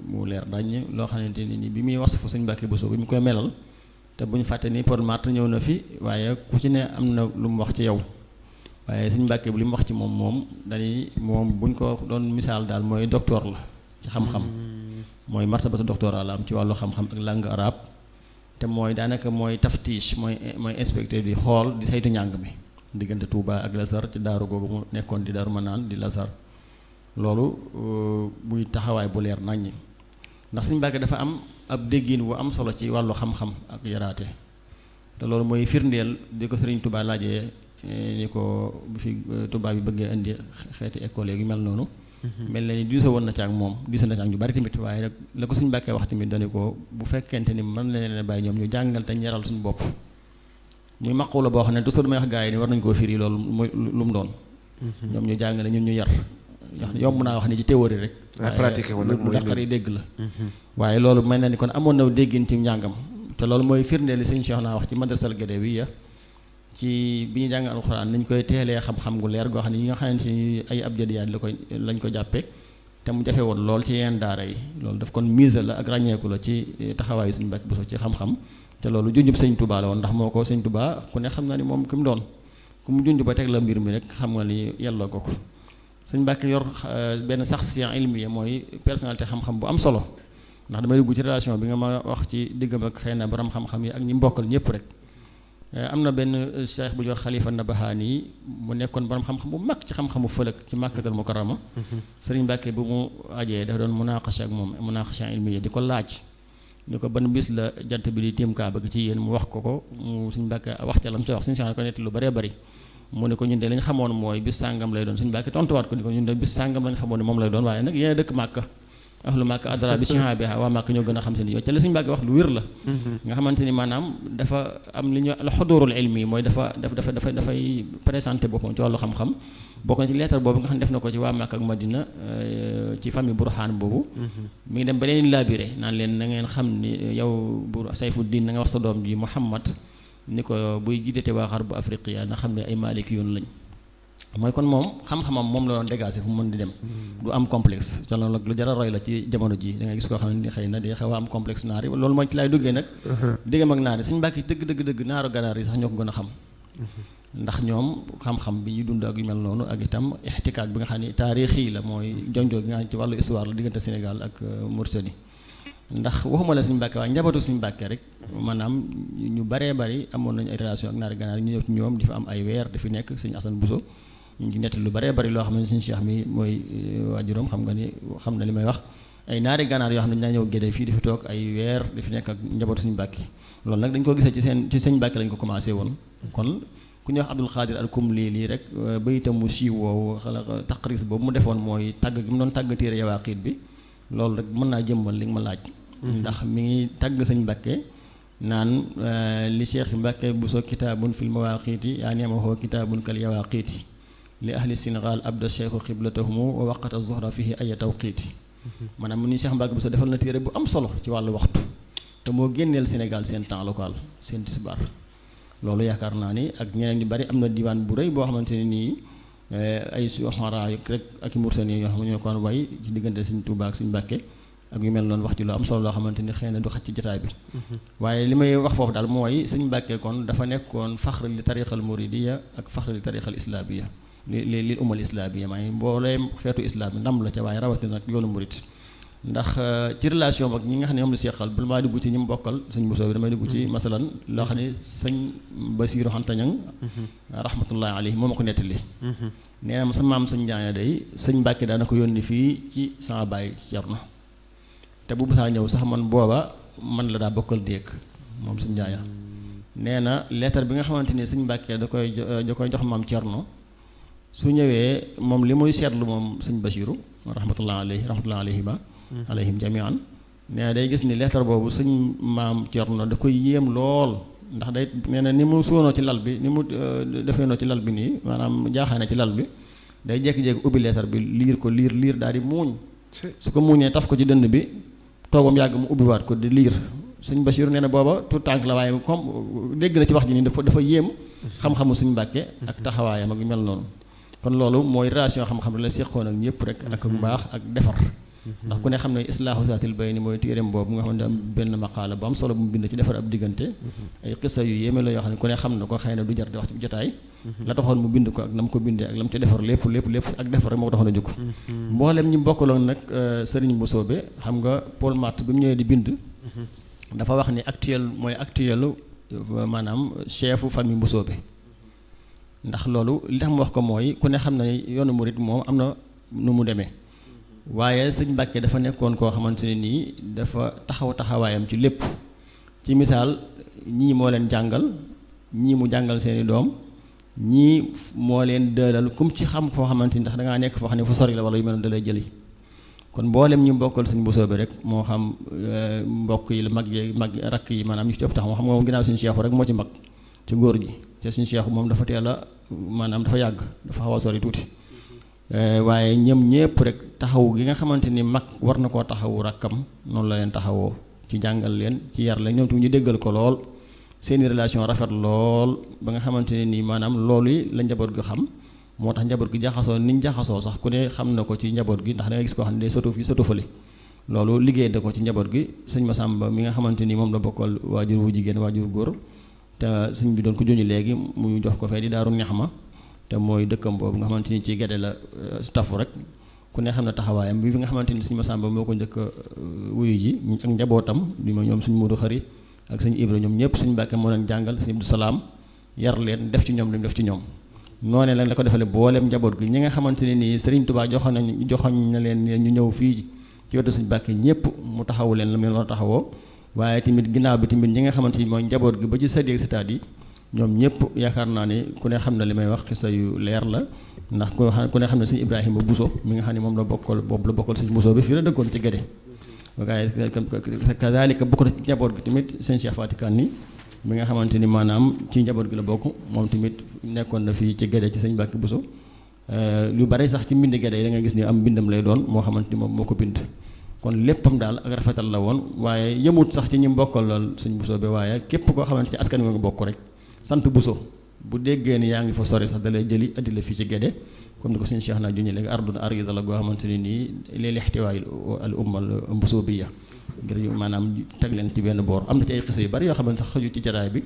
mu leer dañ loo xamante ni bi muy wasfu suñu Mbàkke Buso bi mu koy melal te bu ñu fàtte ni Paul Marty ñëw na fi waaye ku ci ne am na lu mu wax ci yow waaye suñu Mbàkke bi li mu wax ci moom dañuy moom buñ ko doon misaal daal mooy docteur la ci xam-xam mooy martabatu doctorat la am ci wàllu xam-xam ak langue arabe te mooy daanaka mooy taftiche mooy inspecteur di xool di saytu njàng mi diggante Touba ak Lasar ci daaru googu mu nekkoon di Daaru Manaan di Lasar loolu muy taxawaay bu leer naññi ndax suñu Mbàkke dafa am ab déggin bu am solo ci wàllu xam-xam ak yaraate te loolu mooy firndeel bi ko Sëriñ Touba laajee ni ko bu fi Touba bi bëggee indi xeeti école yu mel noonu mel na ni diisoo woon na ci ak moom diisoo na ci ak ñu bari tamit waaye nag la ko suñu Mbàkke wax tamit dane ko bu fekkente ni mën leen bàyyi ñoom ñu jàngal te ñeral suñu bopp muy maqu la boo xam ne toujours damay wax gars yi ni war nañu koo firi loolu mooy lu mu doon ñoom ñu jàngale ñun ñu yar yomb naa wax ni ci théorie rek pratique woon lu daqari dégg la waaye loolu mel na ni kon amoon na déggin ci njàngam te loolu mooy firndeel li sëñ Cheikh naa wax ci madrasal Gédé wi ya ci bi ñu jàng alxuraan nañ koy teelee xam-xam gu leer goo xam ne yi nga xam ne si ay abjadiyaat lañ ko jàppee te mu jafe woon lool ci yenn daara yi loolu daf kon mise la ak ràññeeku la ci taxawaayu suñu Mbàkke Buso ci xam-xam te loolu junjub sëñ Touba la woon ndax moo ko sëñ Touba ku ne xam na ni moom ki mu doon ku mu junj ba teg la mbir mi rek xam nga ni yelloo ko ko sëñ Mbàkke yor benn saxsiya ilmiya mooy personnalité xam-xam bu am solo ndax damay dugg ci relation bi nga ma wax ci diggam ak xëy na borom xam-xam yi ak ñi mbokkal ñëpp rek am na benn cheikh bu ñuy wax Xalifa Nabahaani yi mu nekkoon borom xam-xam bu mag ci xam-xamu fëlëk ci Màkkatal Mukarrama sëriñ Mbàkke bu mu ajee dafa doon munaqasha ak moom munaqasha ilmiya di ko laaj ni ko ban bis la jant bi di tiim Kaaba gi ci yéen mu wax ko mu suñu Mbàkke wax ca la mu ci wax suñu Cheikh ko netti lu bëree bëri mu ne ko ñun de lañ xamoon mooy bis sàngam lay doon suñu Mbàkke tontuwaat ko ni ko ñun de bis sàngam lañ xamoon ne moom lay doon waaye nag yéen dëkk Màkka ahlu Màkka adra bi shihabiha waa Màkka ñoo gën a xam seen yow ca la suñu Mbàkke wax lu wér la nga xamante ni maanaam dafa am li ñu al xudurul ilmi mooy dafay présenté boppam ci wàllu xam-xam bokk na ci lettre boobu nga xam ne def na ko ci waa Màkka ak Madina ci famille Burhaan boobu mi ngi dem ba leen labiré naan leen na ngeen xam ni yow bu Sayfuddin na nga wax sa doom ji Muhammad ni ko buy jiitete waa Xarbu Afriqiya na xam ne ay Maliki yoon lañ mooy kon moom xam-xamam moom la doon dégagé fu mu mën di dem du am complexe te loolu nag lu jar a roy la ci jamono ji da ngay gis koo xam ne xëy na day xaw a am complexe naar yi loolu mooy ci laay duggee nag diggam ak naar yi suñu Mbàkke dëgg naaru ganaar yi sax ñoo ko gën a xam ndax ñoom xam-xam bi ñu dund ak yu mel noonu ak itam ixtikaak bi nga xam ne taarix yi la mooy jonjoo gi nga xam ne ci wàllu histoire la diggante Sénégal ak Mauritanie ndax waxuma la suñu Mbàkke waaye njabootu suñu Mbàkke rek maanaam ñu baree bari amoon nañu ay relation ak naari ganaar ñu ñëw ci ñoom di fa am ay weer di fi nekk sëñ Assane Bousso ñu ngi netti lu baree bari loo xam ne suñu Cheikh mi mooy waajuram xam nga ni xam na li may wax ay naari ganaar yoo xam ne dinaa ñëw Gédé fii di fi toog ay weer di fi nekk ak njabootu suñu Mbàkke loolu nag dañ ko gisee ci sëñ Mbàkke lañ ko commencé woon kon ku ñuy wax Abdul Xaadir al Kumli lii rek bayitam mu siiw woowu xala taqris boobu mu defoon mooy tàgg gi mu doon tàgg téere Yawaaqiit bi loolu rek mën naa jëmmal li nga ma laaj ndax mi ngi tàgg sëñ Mbàkke naan li Cheikh Mbàkke Buso kitaabun fil mawaaqiiti yaa neemahoo kitaabun kal yawaaqiiti li ahli Sénégal abda cheikhu xiblatahumu wa waqata zuhra fihi ay tawqiiti maanaam mu ni Cheikh Mbàkke Buso defal na téere bu am solo ci wàllu waxtu te moo génneel Sénégal seen temps local seen tisbaar loolu yaakaar naa ni ak ñeneen ñu bari am na diwaan bu rëy boo xamante ne nii ay suxara rek ak i mursani yoo xam ne ñoo ko way ci diggante Sëñ Tuubaa ak Sëñ Mbàkke ak yu mel noonu wax ci lu am solo loo xamante ni xëy na du xaj ci jotaay bi waaye li may wax foofu daal mooy Sëñ Mbàkke kon dafa nekkoon faxr li tariqal muridiya ak faxr li tariqal islamiya li umal islamiya maa ngi mbooleem xeetu islam bi ndam la ca waaye rawatina nag yoonu murid ndax ci relation ak ñi nga xam ne ñoom la seqal bul maa dugg ci ñi mu bokkal sëñ Bousso bi damay dugg ci masalan loo xam ne sëñ Basiiru Xanta Ñaŋ rahmatullahi alayhi moo ma ko nettali nee na sa maam sëñ Njaaña day sëñ Mbàkke daana ko yónni fii ci sama baay Cerno te bu saa ñëw sax man booba man la daa bokkal déeg moom sëñ Njaaña nee na leetar bi nga xamante ni sëñ Mbàkke da koy jox maam Cerno su ñëwee moom li muy seetlu moom sëñ Basiiru rahmatullahi alayhi ba alayhim jamian nee na day gis ni leetar boobu sëñ maam Cerno da koy yéem lool ndax day nee na ni mu soonoo ci lal bi ni mu defeenoo ci lal bi nii maanaam jaaxaane ci lal bi day jékki-jékki ubbi leetar bi liir ko liir daal di muuñ su ko muuñee taf ko ci dënn bi toogam yàgg mu ubbiwaat ko di liir sëñ Basiiru nee na booba tout tànk la waaye comme dégg na ci wax ji nii dafa yéem xam-xamu sëñ Mbàkke ak taxawaayam ak yu mel noonu kon loolu mooy relation xam-xam la seqoon ak ñëpp rek ak mbaax ak defar ndax ku ne xam ne islaahu zaatil bayni mooy téereem boobu nga xam ne am benn maqaala bu am solo bu mu bind ci defar ab diggante ay xisa yu yéeme la yoo xam ne ku ne xam na ko xëy na du jar di wax ci jotaay la taxoon mu bind ko ak na mu ko bindee ak la mu ci defar lépp ak defar rek moo ko taxoon a jóg mboolem ñi bokkaloon nag Sëriñ Mbusoobe xam nga Paul Marty bi mu ñëwee di bind dafa wax ni actuel maanaam chefu famille Mbusoobe ndax loolu li tax mu wax ko mooy ku ne xam na ne yoonu murit moom am na nu mu demee waaye sëñ Mbàkke dafa nekkoon koo xamante ne nii dafa taxawaayam ci lépp ci misaal ñii moo leen jàngal ñii mu jàngal seeni doom ñii moo leen dëlal kum ci xam foo xamante ni ndax dangaa nekk foo xam ne fu sori la wala yu mel noonu da lay jëli kon mboolem ñu bokkal sëñ Bousso bi rek moo xam mbokk yi la mag rakk yi maanaam ñu ci ëpp tax moo xam nga moom ginnaaw suñu Seexu rek moo ci mag ci góor gi te suñu Seexu moom dafa teel a maanaam dafa yàgg dafa xaw a sori tuuti waaye ñoom ñëpp rek taxaw gi nga xamante ni mag war na koo taxawu rakkam noonu la leen taxawoo ci jàngal leen ci yar leen ñoom tamit ñu déggal ko lool seeni relation rafet lool ba nga xamante ne nii maanaam loolu yi la njaboot gi xam moo tax njaboot gi jaxasoo niñ jaxasoo sax ku ne xam na ko ci njaboot gi ndax da nga gis koo xam ne day sëtu fi sëtu fële loolu liggéey da ko ci njaboot gi sëñ Massamba mi nga xamante ni moom la bokkal waajur wu jigéen waajur góor te sëñ bi doon ko juñu léegi mu jox ko fee di Daaru Ñaxma te mooy dëkkam boobu nga xamante ni ci Gede la tafu rek ku ne xam ne taxawaayam bi fi nga xamante ni sëñ Massamba moo ko njëkk wuyu ji ak njabootam di ma ñoom sëñ Modou Xari ak sëñ Ibra ñoom ñëpp sëñ Mbàkke moo leen jàngal sëñ Abdou Salaam yar leen def ci ñoom li mu def ci ñoom noonee la ko defale booleem njaboot gi ñi nga xamante ne nii Sëriñ Tuubaa joxoñ na leen ñu ñëw fii ci wetu sëñ Mbàkke ñëpp mu taxawu leen la mu leen war a taxawoo waaye tamit ginnaaw bi tamit ñi nga xamante ni mooy njaboot gi ba ci sëriñ ak sëtaat yi ñoom ñëpp yaakaar naa ne ku ne xam na li may wax xisa yu leer la ndax ku ne xam ne sëñ Ibrahima Bousso mi nga xam ne moom la bokkal sëñ Bousso bi fii la dëkkoon ci Gede waaye kazalika bokk na ci njaboot gi tamit sëñ Cheikh Fatikan ni mi nga xamante ni maanaam ci njaboot gi la bokk moom tamit nekkoon na fii ci Gede ci sëñ Mbàkke Bousso lu bari sax ci mbind Gede yi da nga gis ni am mbindam lay doon moo xamante ni moom moo ko bind kon léppam daal ak rafetal la woon waaye yëmut sax ci ñi mbokkal lool sëñ Bousso bi waaye képp koo xamante ci askan wi nga bokk rek sant Bousso bu déggee ni yaa ngi fa sori sax da lay jëli andi la fii ci Gede comme ni ko sëñ Cheikh naa juñu léegi ardun arida la goo xamante ne nii léeg ixtiwaay al umma al Mbusoobiya ngir maanaam teg leen ci benn boor am na ci ay xisa yu bari yoo xam ne sax xëju ci jataay bi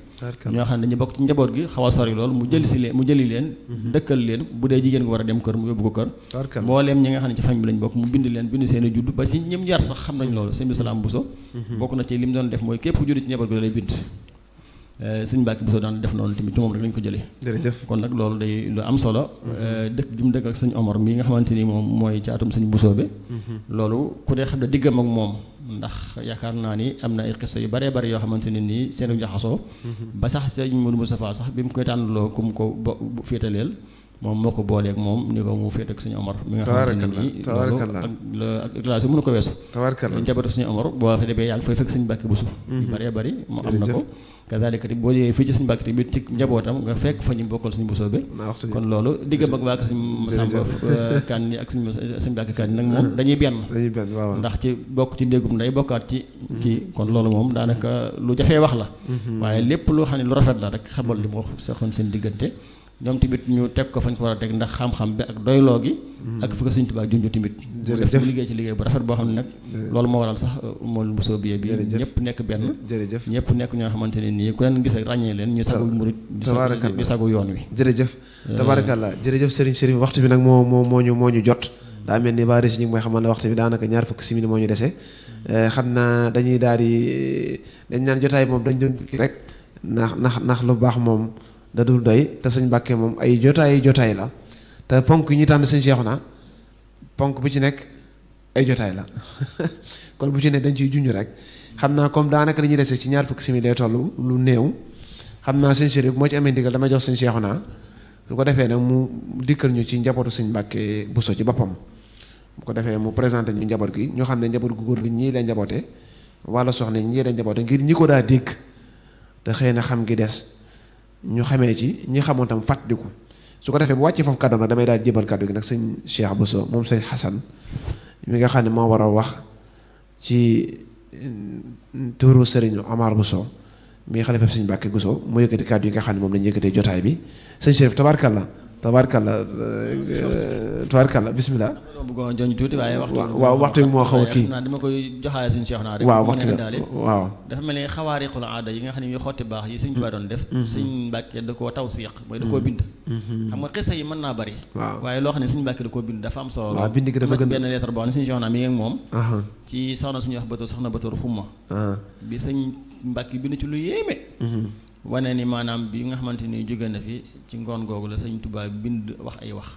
ñoo xam ne dañu bokk ci njaboot gi xaw a sori lool mu jëli leen dëkkal leen bu dee jigéen nga war a dem kër mu yóbbu ko kër mbooleem ñi nga xam ne ci famille bi lañ bokk mu bind leen bind seen i judd ba ci ñim yar sax xam nañ loolu sëñ bi Salaam Bousso bokk na ci li mu doon def mooy képp ku judd ci njaboot gi da lay bind sëñ Mbàkke Bousso daan def noonu tamit ci moom rek lañ ko jëlee jërëjëf kon nag loolu day lu am solo dëkk gi mu dëkk ak sëñ Omar mii nga xamante ni moom mooy caatum sëñ Bousso bi loolu ku dee xam ne diggam ak moom ndax yaakaar naa ni am na ay xissa yu baree bari yoo xamante ne nii seen jaxasoo ba sax sëñ Modou Moustapha sax bi mu koy tànnaloo ku mu ko féetaleel moom moo ko booleeg moom ni ko mu féet ak suñu Omar mi nga xamante ne nii loolu ak relation mënu ko weesu njabootu suñu Omar boo fa demee yaa ngi fay fekk suñu Mbàkke Buso yu bëree bëri mu am na ko kazaalika boo ñëwee fii ci suñu Mbàkke bi ci njabootam nga fekk fa ñu bokkal suñu Buso bi kon loolu diggam ak waa suñu Samba Kan yi ak suñu Mbàkke Kan yi nag moom dañuy benn ndax ci bokk ci ndéegum nday bokkaat ci kii kon loolu moom daanaka lu jafee wax la waaye lépp loo xam ne lu rafet la rek xamal li moo saxoon seen diggante ñoom tamit ñu teg ko fañ ko war a teg ndax xam-xam bi ak doyloo gi ak fi ko Sëñ Tuubaa junj tamit def bu liggéey ci liggéey bu rafet boo xam ne nag loolu moo waral sax mool Bousso bi ñëpp nekk benn ñëpp nekk ñoo xamante ne nii ku leen gis ak ràññee leen ñu sagu murit di sagu yoon wi jërëjëf tabarakallah jërëjëf Serigne Chérif waxtu bi nag moo ñu jot daa mel ni bari si ñu ngi mooy xamal ne waxtu bi daanaka 20 simili moo ñu dese xam naa dañuy daal di dañ naan jotaay moom dañ doon rek ndax lu baax moom da dul doy te sëñ Mbàkke moom ay jotaay la te ponk yi ñu tànn sëñ Seexuna ponk bu ci nekk ay jotaay la kon bu ci nekk dañ ciy junj rek xam naa comme daanaka dañuy dese ci 20 simili lay toll lu néew xam naa sëñ Chérif moo ci amee ndigal damay jox sëñ Seexuna su ko defee nag mu dikkal ñu ci njabootu sëñ Mbàkke Buso ci boppam bu ko defee mu présenté ñu njaboot gi ñoo xam ne njaboot gu góor gi ñii lay njaboote wala soxna ñii lay njaboote ngir ñi ko daa dégg te xëy na xam gi des ñu xamee ci ñi xamoon tam fàttaliku su ko defee bu wàccee foofu kàddu nag damay daal jébal kàddu gi nag sëñ Cheikh Bousso moom sëñ Xasan mi nga xam ne moo war a wax ci turu sëriñ Omar Bousso mi xalifa sëñ Mbàkke Bousso mu yëkkati kàddu yi nga xam ne moom lañu yëkkatee jotaay bi sëñ Chérif tabaarkalla bismillah bëggoon joñ tuuti waaye waxtu bi moo xaw a kii dama koy joxaale suñu Cheikh naa rek waxtu dafa mel ni xawaariqul aada yi nga xam ne yu xotti baax yi sëñ Tuubaa doon def sëñ Mbàkke da koo tawsiq mooy da koo bind xam nga xisa yi mën naa bari waaye loo xam ne sëñ Mbàkke da koo bind dafa am solo bind gi dafa gën benn lettre boo xam ne suñu Cheikh naa mi ngi ak moom ci soxna suñuy wax Batoor soxna Batoor xumma bi sëñ Mbàkke bind ci lu yéeme wane ni maanaam bi nga xamante ni jóge na fi ci ngoon googu la sëñ Tuubaa bind wax ay wax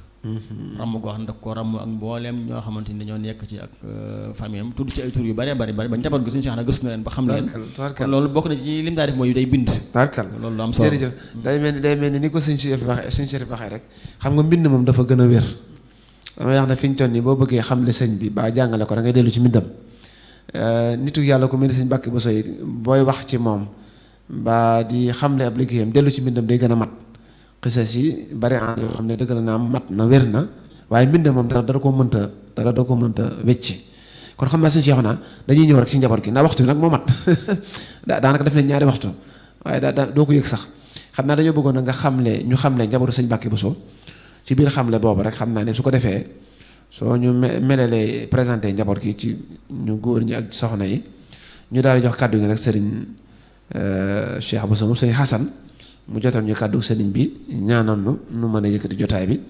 ramm goo xam ne da ko ramm ak mbooleem ñoo xamante ni dañoo nekk ci ak famille am tudd ci ay tur yu bari ba njaboot gi suñu Cheikh na gëstu na leen ba xam leen kon loolu bokk na ci lim daa def mooy day bind loolu lu am solo jërëjëf day mel ni ko sëñ Chérif waxee rek xam nga mbind moom dafa gën a wér damay wax ne fi ñu toll nii boo bëggee xam le sëñ bi ba jàngale ko da ngay dellu ci mbindam nitu yàlla ko mel ni sëñ Mbàkke Buso yi booy wax ci moom ba di xamle ab liggéeyam dellu ci mbindam day gën a mat xisas yi bari an yoo xam ne dëgg la naa mat na wér na waaye mbindam moom dara da ko mënta wecci kon xam naa sëñ Cheikh naa dañuy ñëw rek ci njaboot gi ndax waxtu bi nag moo mat daanaka def nañ ñaari waxtu waaye doo ko yëg sax xam naa dañoo bëggoon nga xamle njabootu sëñ Mbàkke Buso ci biir xamle boobu rek xam naa ne su ko defee soo ñu melelee présenté njaboot gi ci ñu góor ñi ak soxna yi ñu daal di jox kàddu gi nag sëriñ Cheikh Bousso moom sëriñ Xasan mu jotoon ñu kàddu sëriñ bi ñaanal nu mën a yëkkati jotaay bi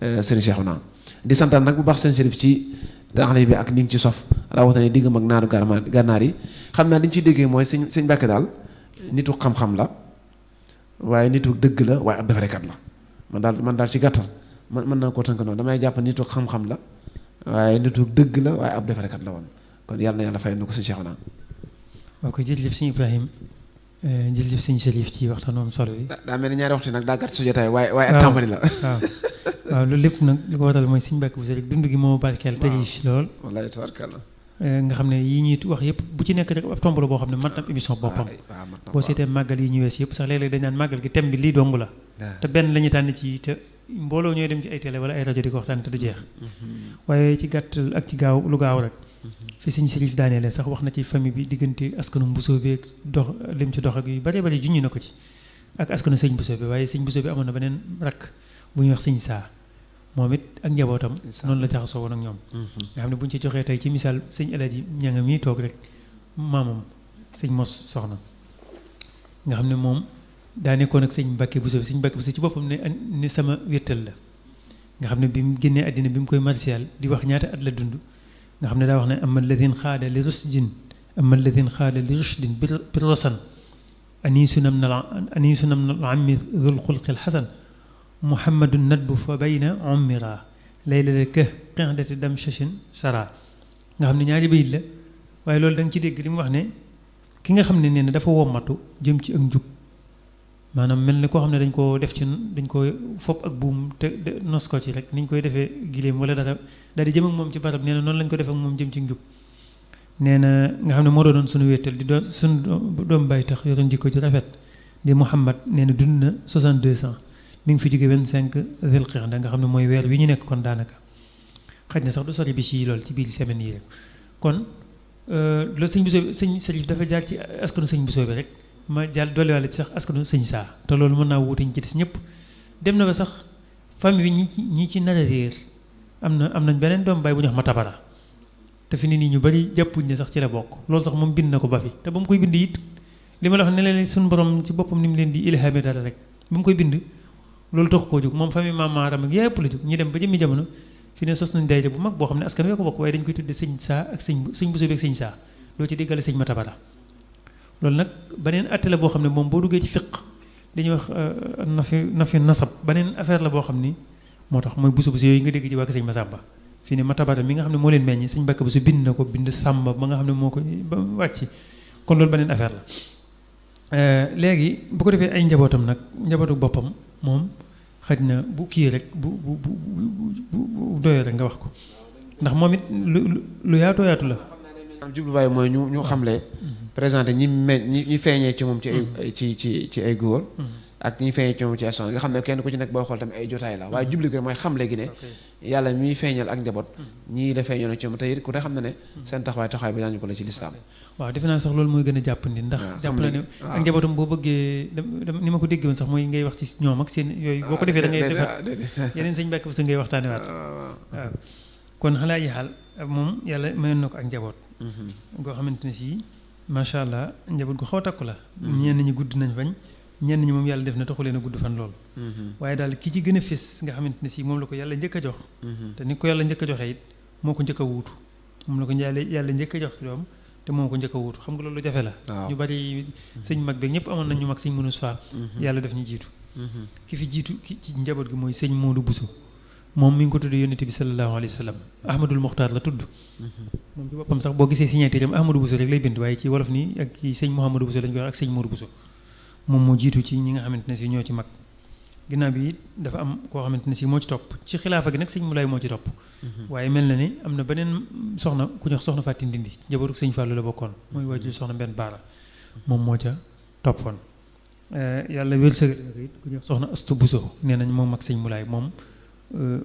sëriñ Cheikh naa di santaan nag bu baax sëriñ Chérif ci taxale bi ak ni mu ci sof rawatina diggam ak naaru gànnaar yi xam naa li ñu ciy déggee mooy sëñ Mbàkke daal nitu xam-xam la waaye nitu dëgg la waaye ab defarekat la man daal ci gàttal mën naa koo tënk noonu damay jàpp nitu xam-xam la waaye nitu dëgg la waaye ab defarekat la woon kon yàlla na yàlla fay na ko sëñ Cheikh naa waaw ko jërëjëf sëñ Ibrahima jërëjëf sëñ Chérif ci waxtaanoom solo yi daa mel ni ñaari waxtu nag daa gàtt su jotaay waaye ak tàmbali la waaw loolu lépp nag li ko waral mooy sëñ Mbàkke Buso rek dund gi moo barkeel te riche lool wallaay tabarkalla nga xam ne yi ñuy wax yëpp bu ci nekk rek ab tomb la boo xam ne mat na émission boppam boo seetee màggal yi ñu wees yëpp sax léeg-léeg dañ naan màggal gi thème bi lii dong la te benn la ñuy tànn ci te mbooloo ñooy dem ci ay télé wala ay rajo di ko waxtaan te du jeex waaye ci gàttal ak ci lu gaaw rek fi sëñ Chérif daaneele sax wax na ci famille bi diggante askanu Bousso bi dox lim ci dox ak yu bari bari junñi na ko ci ak askanu sëñ Bousso bi waaye sëñ Bousso bi amoon na beneen rakk bu ñuy wax sëñ Saa moom it ak njabootam noonu la jaxasoo woon ak ñoom nga xam ne bu ñu ci joxee tey ci misaal sëñ Alaaji ñanga mii toog rek maamam sëñ Mos Soxna nga xam ne moom daa nekkoon ak sëñ Mbàkke Buso sëñ Mbàkke Buso ci boppam ne sama wéttal la nga xam ne bi mu génnee àddina bi mu koy martial di wax ñaata at la dund nga xam ne daa wax ne ama alladin xaada li rusdin bir rasan anisunam na ammi dul xulqi alxasan muhammadun nadbu fa bayna ummira laylata ka qindati dam shashin sara nga xam ne ñaari bayit la waaye loolu da nga ci dégg li mu wax ne ki nga xam ne nee na dafa wommatu jëm ci ak njub maanaam mel ni koo xam ne dañ koo def ci dañ ko fopp ak buum te nos ko ci rek ni ñu koy defee giléem wala dara daal di jëm ak moom ci barab nee na noonu lañ ko def ak moom jëm ci njub nee na nga xam ne moo doon suñu wéttal di doon suñu doom bàyyi tax yoroon jikko ci rafet di Muhammad nee na dund na 62 ans mi ngi fi jóge 25 Zul Qa'da nga xam ne mooy weer wi ñu nekk kon daanaka xaj na sax du sori bi ci lool ci biir semaine yi rek kon loolu sëñ Bousso sëñ Serif dafa jaar ci askanu sëñ Bousso bi rek ma jàll dolliwaale ci sax askanu sëñ saa te loolu mën naa wuute ñu ci des ñëpp dem na ba sax famille bi ñi ci nar a réer am nañ beneen doom baay bu ñu wax Matabara te fi ni nii ñu bari jàppuñ ne sax ci la bokk loolu sax moom bind na ko ba fi te ba mu koy bind it li ma la wax ne leen suñu borom ci boppam ni mu leen di ilhaame dara rek ba mu koy bind loolu tax koo jóg moom famille maam Maaram ak yépp la jóg ñu dem ba jëmmi jamono fi ne sos nañ daayira bu mag boo xam ne askan wi ko bokk waaye dañ koy tudde sëñ saa ak sëñ Bousso bi ak sëñ saa loo ci déggale sëñ Matabara loolu nag beneen atte la boo xam ne moom boo duggee ci fiq dañuy wax nafi nasab beneen affaire la boo xam ni moo tax mooy Bousso yooyu nga dégg ci waa sëñ Masamba fii ne Matabara mi nga xam ne moo leen meññi sëñ Mbàkke Bousso bind na ko bind Sàmba ba nga xam ne moo ko ba wàcc kon loolu beneen affaire la léegi bu ko defee ay njabootam nag njabootu boppam moom xaj na bu kii rek bu doyoo rek nga wax ko ndax moom it lu yaatoo yaatu la. am jubluwaay mooy ñu xamle présenté ñi feeñee ci moom ci ay ci ay góor ak ñi feeñee ci moom ci ay soxna nga xam ne kenn ku ci nekk boo xool tamit ay jotaay la waaye jublu gi mooy xamle gi ne yàlla miy feeñal ak njaboot ñii la feeñoon ci moom te it ku ne xam ne seen taxawaay bi daañu ko la ci lislaam waaw defe naa sax loolu mooy gën a jàppandi ndax jàpp na ne ak njabootam boo bëggee ni ma ko déggee woon sax mooy ngay wax ci ñoom ak seen yooyu boo ko defee da ngay defar yeneen sëñ Mbàkke Bousso ngay waxtaane waat waaw kon xalaa yi xaal moom yàlla mayoon na ko ak njaboot goo xamante ne si macha allah njaboot gu xaw a takku la ñenn ñi gudd nañ fañ ñenn ñi moom yàlla def na taxu leen a gudd fan loolu waaye daal ki ci gën a fés nga xamante ne si moom la ko yàlla njëkk a jox te ni ko yàlla njëkk a joxee it moo ko njëkk a wuutu moom la ko yàlla njëkk a jox doom te moo ko njëkk a wuutu xam nga loolu jafe la ñu bari sëñ mag beeg ñëpp amoon nañ ñu mag sëñ Mënus Fall yàlla def ñu jiitu ki fi jiitu ki ci njaboot gi mooy sëñ Modou Bousso moom mi ngi ko tudd yonent bi sallallahu alayhi wa sallam Ahmadul Muxtaar la tudd moom ci boppam sax boo gisee signature am Ahmadou Bousso rek lay bind waaye ci wolof nii ak ci sëñ Mouhamadou Bousso lañ koy wax ak sëñ Modou Bousso moom moo jiitu ci ñi nga xamante ne si ñoo ci mag ginnaaw bi dafa am koo xamante ne si moo ci topp ci xilaafa gi nag sëñ Moulay moo ci topp waaye mel na ni am na beneen soxna ku ñuy wax soxna Faati Ndindi ci njabootu sëñ Fallou la bokkoon mooy waajur soxna Mbenn Baara moom moo ca toppoon yàlla wér sëgal na ko it ku ñuy wax soxna Astu Bousso nee nañ moom ak sëñ Moulay moom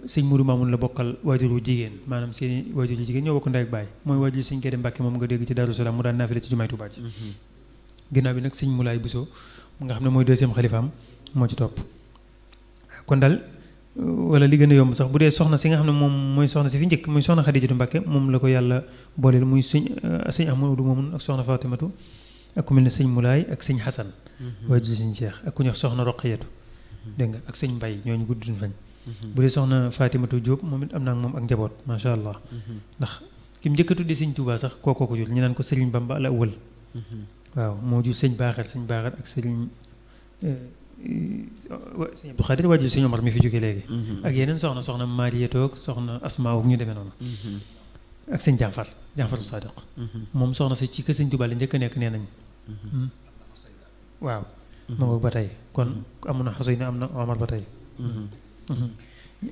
sëñ Mourou Mamoun la bokkal waajuru jigéen maanaam seeni waajuru jigéen ñoo bokk ndey ak baay mooy waajur sëñ Gédé Mbàkke moom nga dégg ci Daaru Salaam mu daan naafile ci jumaay Tuubaa ji ginnaaw bi nag sëñ Moulay Bousso nga xam ne mooy deuxième xalifaam moo ci topp kon daal wala li gën a yomb sax bu dee soxna si nga xam ne moom mooy soxna si fi njëkk muy soxna Xadijatu Mbàkke moom la ko yàlla booleel muy sëñ Ahmadou Mamoun ak soxna Fatimatu ak ku mel ne sëñ Moulay ak sëñ Xasan waajur sëñ Cheikh ak ku ñuy wax soxna Roqiyatu dégg nga ak sëñ Mbay ñooñu gudd duñ fañ bu dee soxna Fatimatu Diop moom it am naa moom ak njaboot macha allah ndax ki mu njëkk a tuddee sëñ Touba sax kookoo ko jur ñu naan ko Serigne Bamba al Awwal waaw moo jur sëñ Baaxar ak Serigne sëñ Abdou Khadir waajur sëñ Omar mi fi jógee léegi ak yeneen soxna Mariétou ak soxna Asma ak ñu demee noonu ak sëñ Jaafar Sadiq moom soxna si ci kër sëñ Touba la njëkk a nekk nee nañ waaw ma ngoog ba tey kon amoon na Xuseyna am na Omar ba tey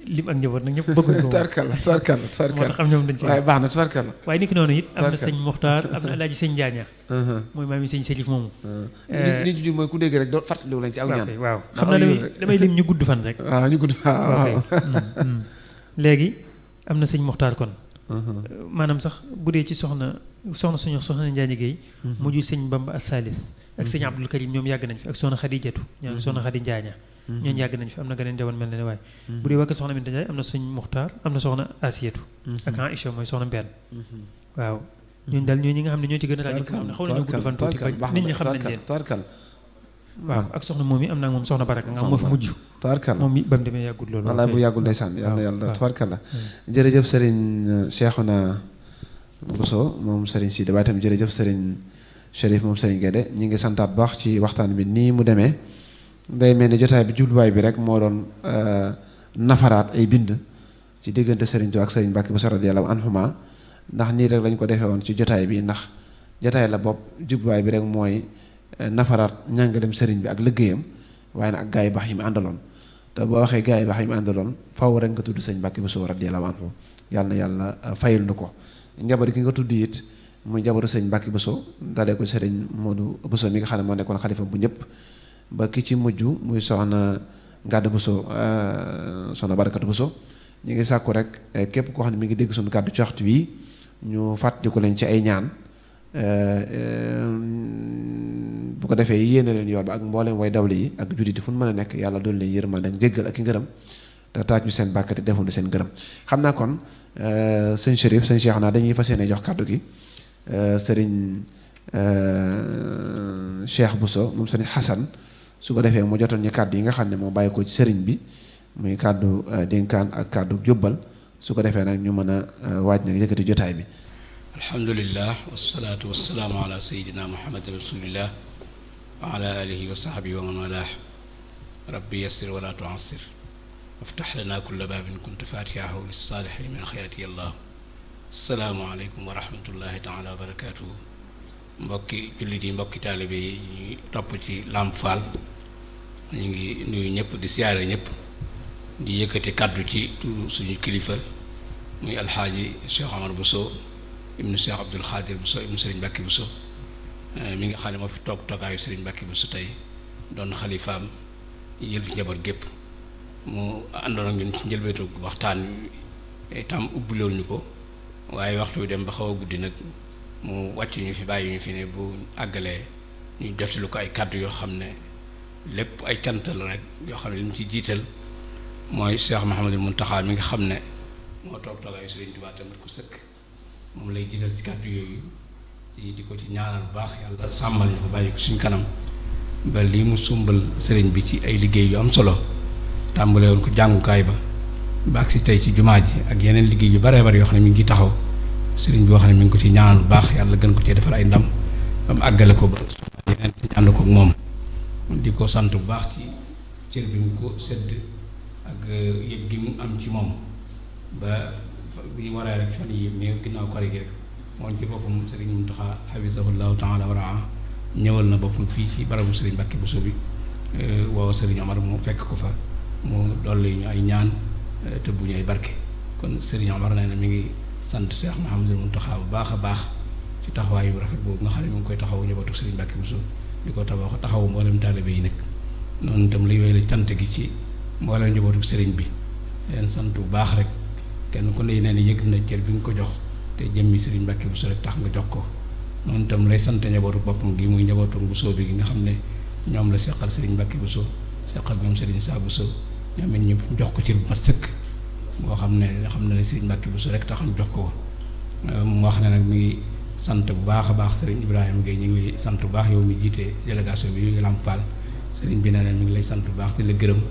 lim ak njaboot nag ñëpp bëgguñ ko tarkalla moo tax am ñoom dañ ci waaye baax na tarkalla waaye ni ki noonu it am na sëñ Moxtaar am na alaaji sëñ Njaaña mooy maam yi sëñ Serif moomu li ci mooy ku dégg rek doo fàttaliwu lañ ci aw ñaan waaw xam naa damay lim ñu gudd fan rek waaw ñu gudd fan léegi am na sëñ Moxtaar kon maanaam sax bu dee ci soxna Njaaña Géey mu jur sëñ Bamba ak Thalith ak sëñ Abdul Karim ñoom yàgg nañ fi ak soxna Xadijatu ñoom soxna Xadi Njaaña ñooñu yàgg nañ fi am na geneen jawoon mel ne waaye bu dee wakk soxna Binta Njaay am na sëñ Muxtaar am na soxna Asiyatu ak Aïcha mooy soxna Mbenn waaw ñooñu daal ñooñu nga xam ne ñoo ci gën a ràññi ko xam ne xaw nañu gudd fan tuuti ba nit ñi xam nañ leen waaw ak soxna moom yi am naa moom soxna Baraka nga xam moo fi mujj moom mi ba mu demee yàggul loolu wallaay bu yàggul ndeysaan yàlla tabarkalla jërëjëf sëriñ Cheikhouna Bousso moom sëriñ Sidi waaye tamit jërëjëf sëriñ Chérif moom sëriñ Guédé ñi ngi santaat baax ci waxtaan bi nii mu demee day mel ni jotaay bi jubluwaay bi rek moo doon nafaraat ay bind ci diggante Serigne Touba ak Serigne Mbacke Bousso radiyallahu anhuma ndax nii rek lañ ko defee woon ci jotaay bi ndax jataay la bopp jubluwaay bi rek mooy nafaraat njàngalem sëriñ bi ak liggéeyam waaye nag ak gaa yi baax yi mu àndaloon te boo waxee gaa yi baax yi mu àndaloon faw rek nga tudd sëñ Mbàkke Buso radiyallaahu anhu yàlla na yàlla fayul nu ko njaboot gi nga tudd it muy njabootu sëñ Mbàkke Buso dalee ko sëriñ Moodu Buso mi nga xam ne moo nekkoon xalifa bu ñëpp ba ki ci mujj muy soxna Ngàdd Buso soxna Barakatu Buso ñu ngi sàkku rek képp koo xam ne mi ngi dégg suñu kàddu ci waxtu wi ñu fàttaliku leen ci ay ñaan bu ko defee yéene leen yool ba ak mboolem way dawle yi ak judditi fu mu mën a nekk yàlla doon leen yërmande ak jéggal ak i ngërëm te taaj ñu seen bàkkati defoon seen ngërëm xam naa kon sëñ Chérif sëñ Cheikh naa dañuy fas yéene jox kàddu gi sëriñ Cheikh Bousso moom sëriñ Xasan su ko defee mu jotoon ñu kàddu yi nga xam ne moo bàyyi ko ci sëriñ bi muy kàddu dénkaan ak kàddu jóbbal su ko defee nag ñu mën a waaj nag yëkkati jotaay bi. alhamdulillah wasalaatu wasalaamu ala sayidina muhammad rasulillah wa ala alihi wa sahbihi wa man walah rabbi yassir wala tuassir waftax lana kulla baabin kunta fatihahu lissaalihin min xayaati allah asalaamu aleykum wa rahmatullahi taala wa barakatuhu mbokki jullit yi mbokki taalibe yi ñuy topp ci Lamp Fall ñu ngi nuyu ñëpp di siyaare ñëpp di yëkkati kàddu ci turu suñu kilifa muy alxaaji Cheikh Omar Bousso ibnu Cheikh Abdoul Khadir Bousso ibnu Serigne Mbacke Bousso mi nga xam ne moo fi toog toogaayu Serigne Mbacke Bousso tey doon xalifaam yël fi njaboot gépp mu àndoon ak ñun ci njëlbeetu waxtaan wi tam ubbiloon ñu ko waaye waxtu wi dem ba xaw a guddi nag mu wàcc ñu fi bàyyi ñu fi ne bu àggalee ñu jotilu ko ay kàddu yoo xam ne lépp ay cant la rek yoo xam ne li mu ci jiital mooy Cheikh Mouhamadul Mountakha mi nga xam ne moo toog toogaayu Serigne Touba tamit ko sëkk moom lay jiital ci kàddu yooyu di ko ci ñaanal bu baax yàlla sàmmal ñu ko bàyyi ko suñ kanam ba lii mu sumbal sëriñ bi ci ay liggéey yu am solo tàmbale woon ko jàngukaay ba ak si tey ci jumaa ji ak yeneen liggéey yu baree bari yoo xam ne mi ngi taxaw sëriñ bi wax ne mi ngi ko ci ñaanal bu baax yàlla gën ko cee defal ay ndam ba mu àggale ko ba yeneen ñu ànd ko ak moom di ko sant bu baax ci cër bi mu ko sedd ak yëg gi mu am ci moom ba bi ñu waree rek fan yi néew ginnaaw kori gi rek moom ci boppam sëriñ Mountakha hafizahullahu taala wa raa ñëwal na boppam fii ci barabu sëriñ Mbacke Bousso bi woo sëriñ Omar mu fekk ko fa mu dolli ñu ay ñaan te bu ñu ay barke kon sëriñ Omar nee na mi ngi sant Cheikh Mouhamadul Mountakha bu baax a baax ci taxawaayu rafet boobu nga xam ne mu ngi koy taxawu njabootu sëriñ Mbacke Bousso di ko taxawu mboolem taalibe yi nag noonu itam lay wéy la cant gi ci mboolem njabootu sëriñ bi leen sant bu baax rek kenn ku ne nee na yëg na cër bi nga ko jox te jëmmi sëriñ Mbacke Bousso rek tax nga jox ko noonu itam lay sant njabootu boppam gi muy njabootu Bousso bi nga xam ne ñoom la seqal sëriñ Mbacke Bousso seqal ñoom sëriñ Saa Bousso ñoom it ñu jox ko cër bu mat sëkk boo xam ne sëriñ Mbacke Bousso rek tax ñu jox ko mu wax ne nag mi ngi sant bu baax a baax sëriñ Ibrahima Gueye ñu ngi sant bu baax yow mi jiite délégation bi yu ngi Lamp Fall sëriñ bi nee na mi ngi lay sant bu baax di la gërëm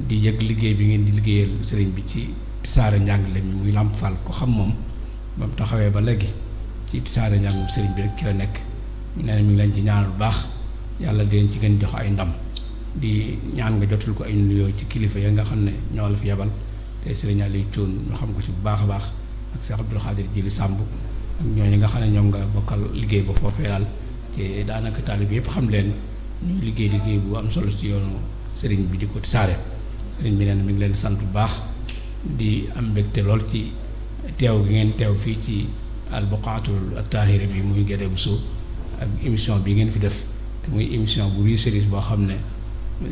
di yëg liggéey bi ngeen di liggéeyal sëriñ bi ci tisaare njàngale mi muy Lamp Fall ko xam moom ba mu taxawee ba léegi ci tisaare njàngum sëriñ bi rek ki la nekk nee na mi ngi leen ci ñaanal bu baax yàlla di leen ci gën jox ay ndam di ñaan nga jotul ko ay nuyoo ci kilifa ya nga xam ne ñoo la fi yebal te sëriñ Aliou Thioune ñu xam ko ci bu baax a baax ak Cheikh Abdoul Khadir Jili Samb ak ñooñu nga xam ne ñoom nga bokkal liggéey ba foofee daal te daanaka taalib yëpp xam leen ñuy liggéey bu am solo ci yoonu sëriñ bi di ko tisaare sëriñ bi nee na mi ngi leen sant bu baax di am mbégte lool ci teew gi ngeen teew fii ci albuqaatul tahira bi muy Guédé Bousso ak émission bi ngeen fi def te muy émission bu riche boo xam ne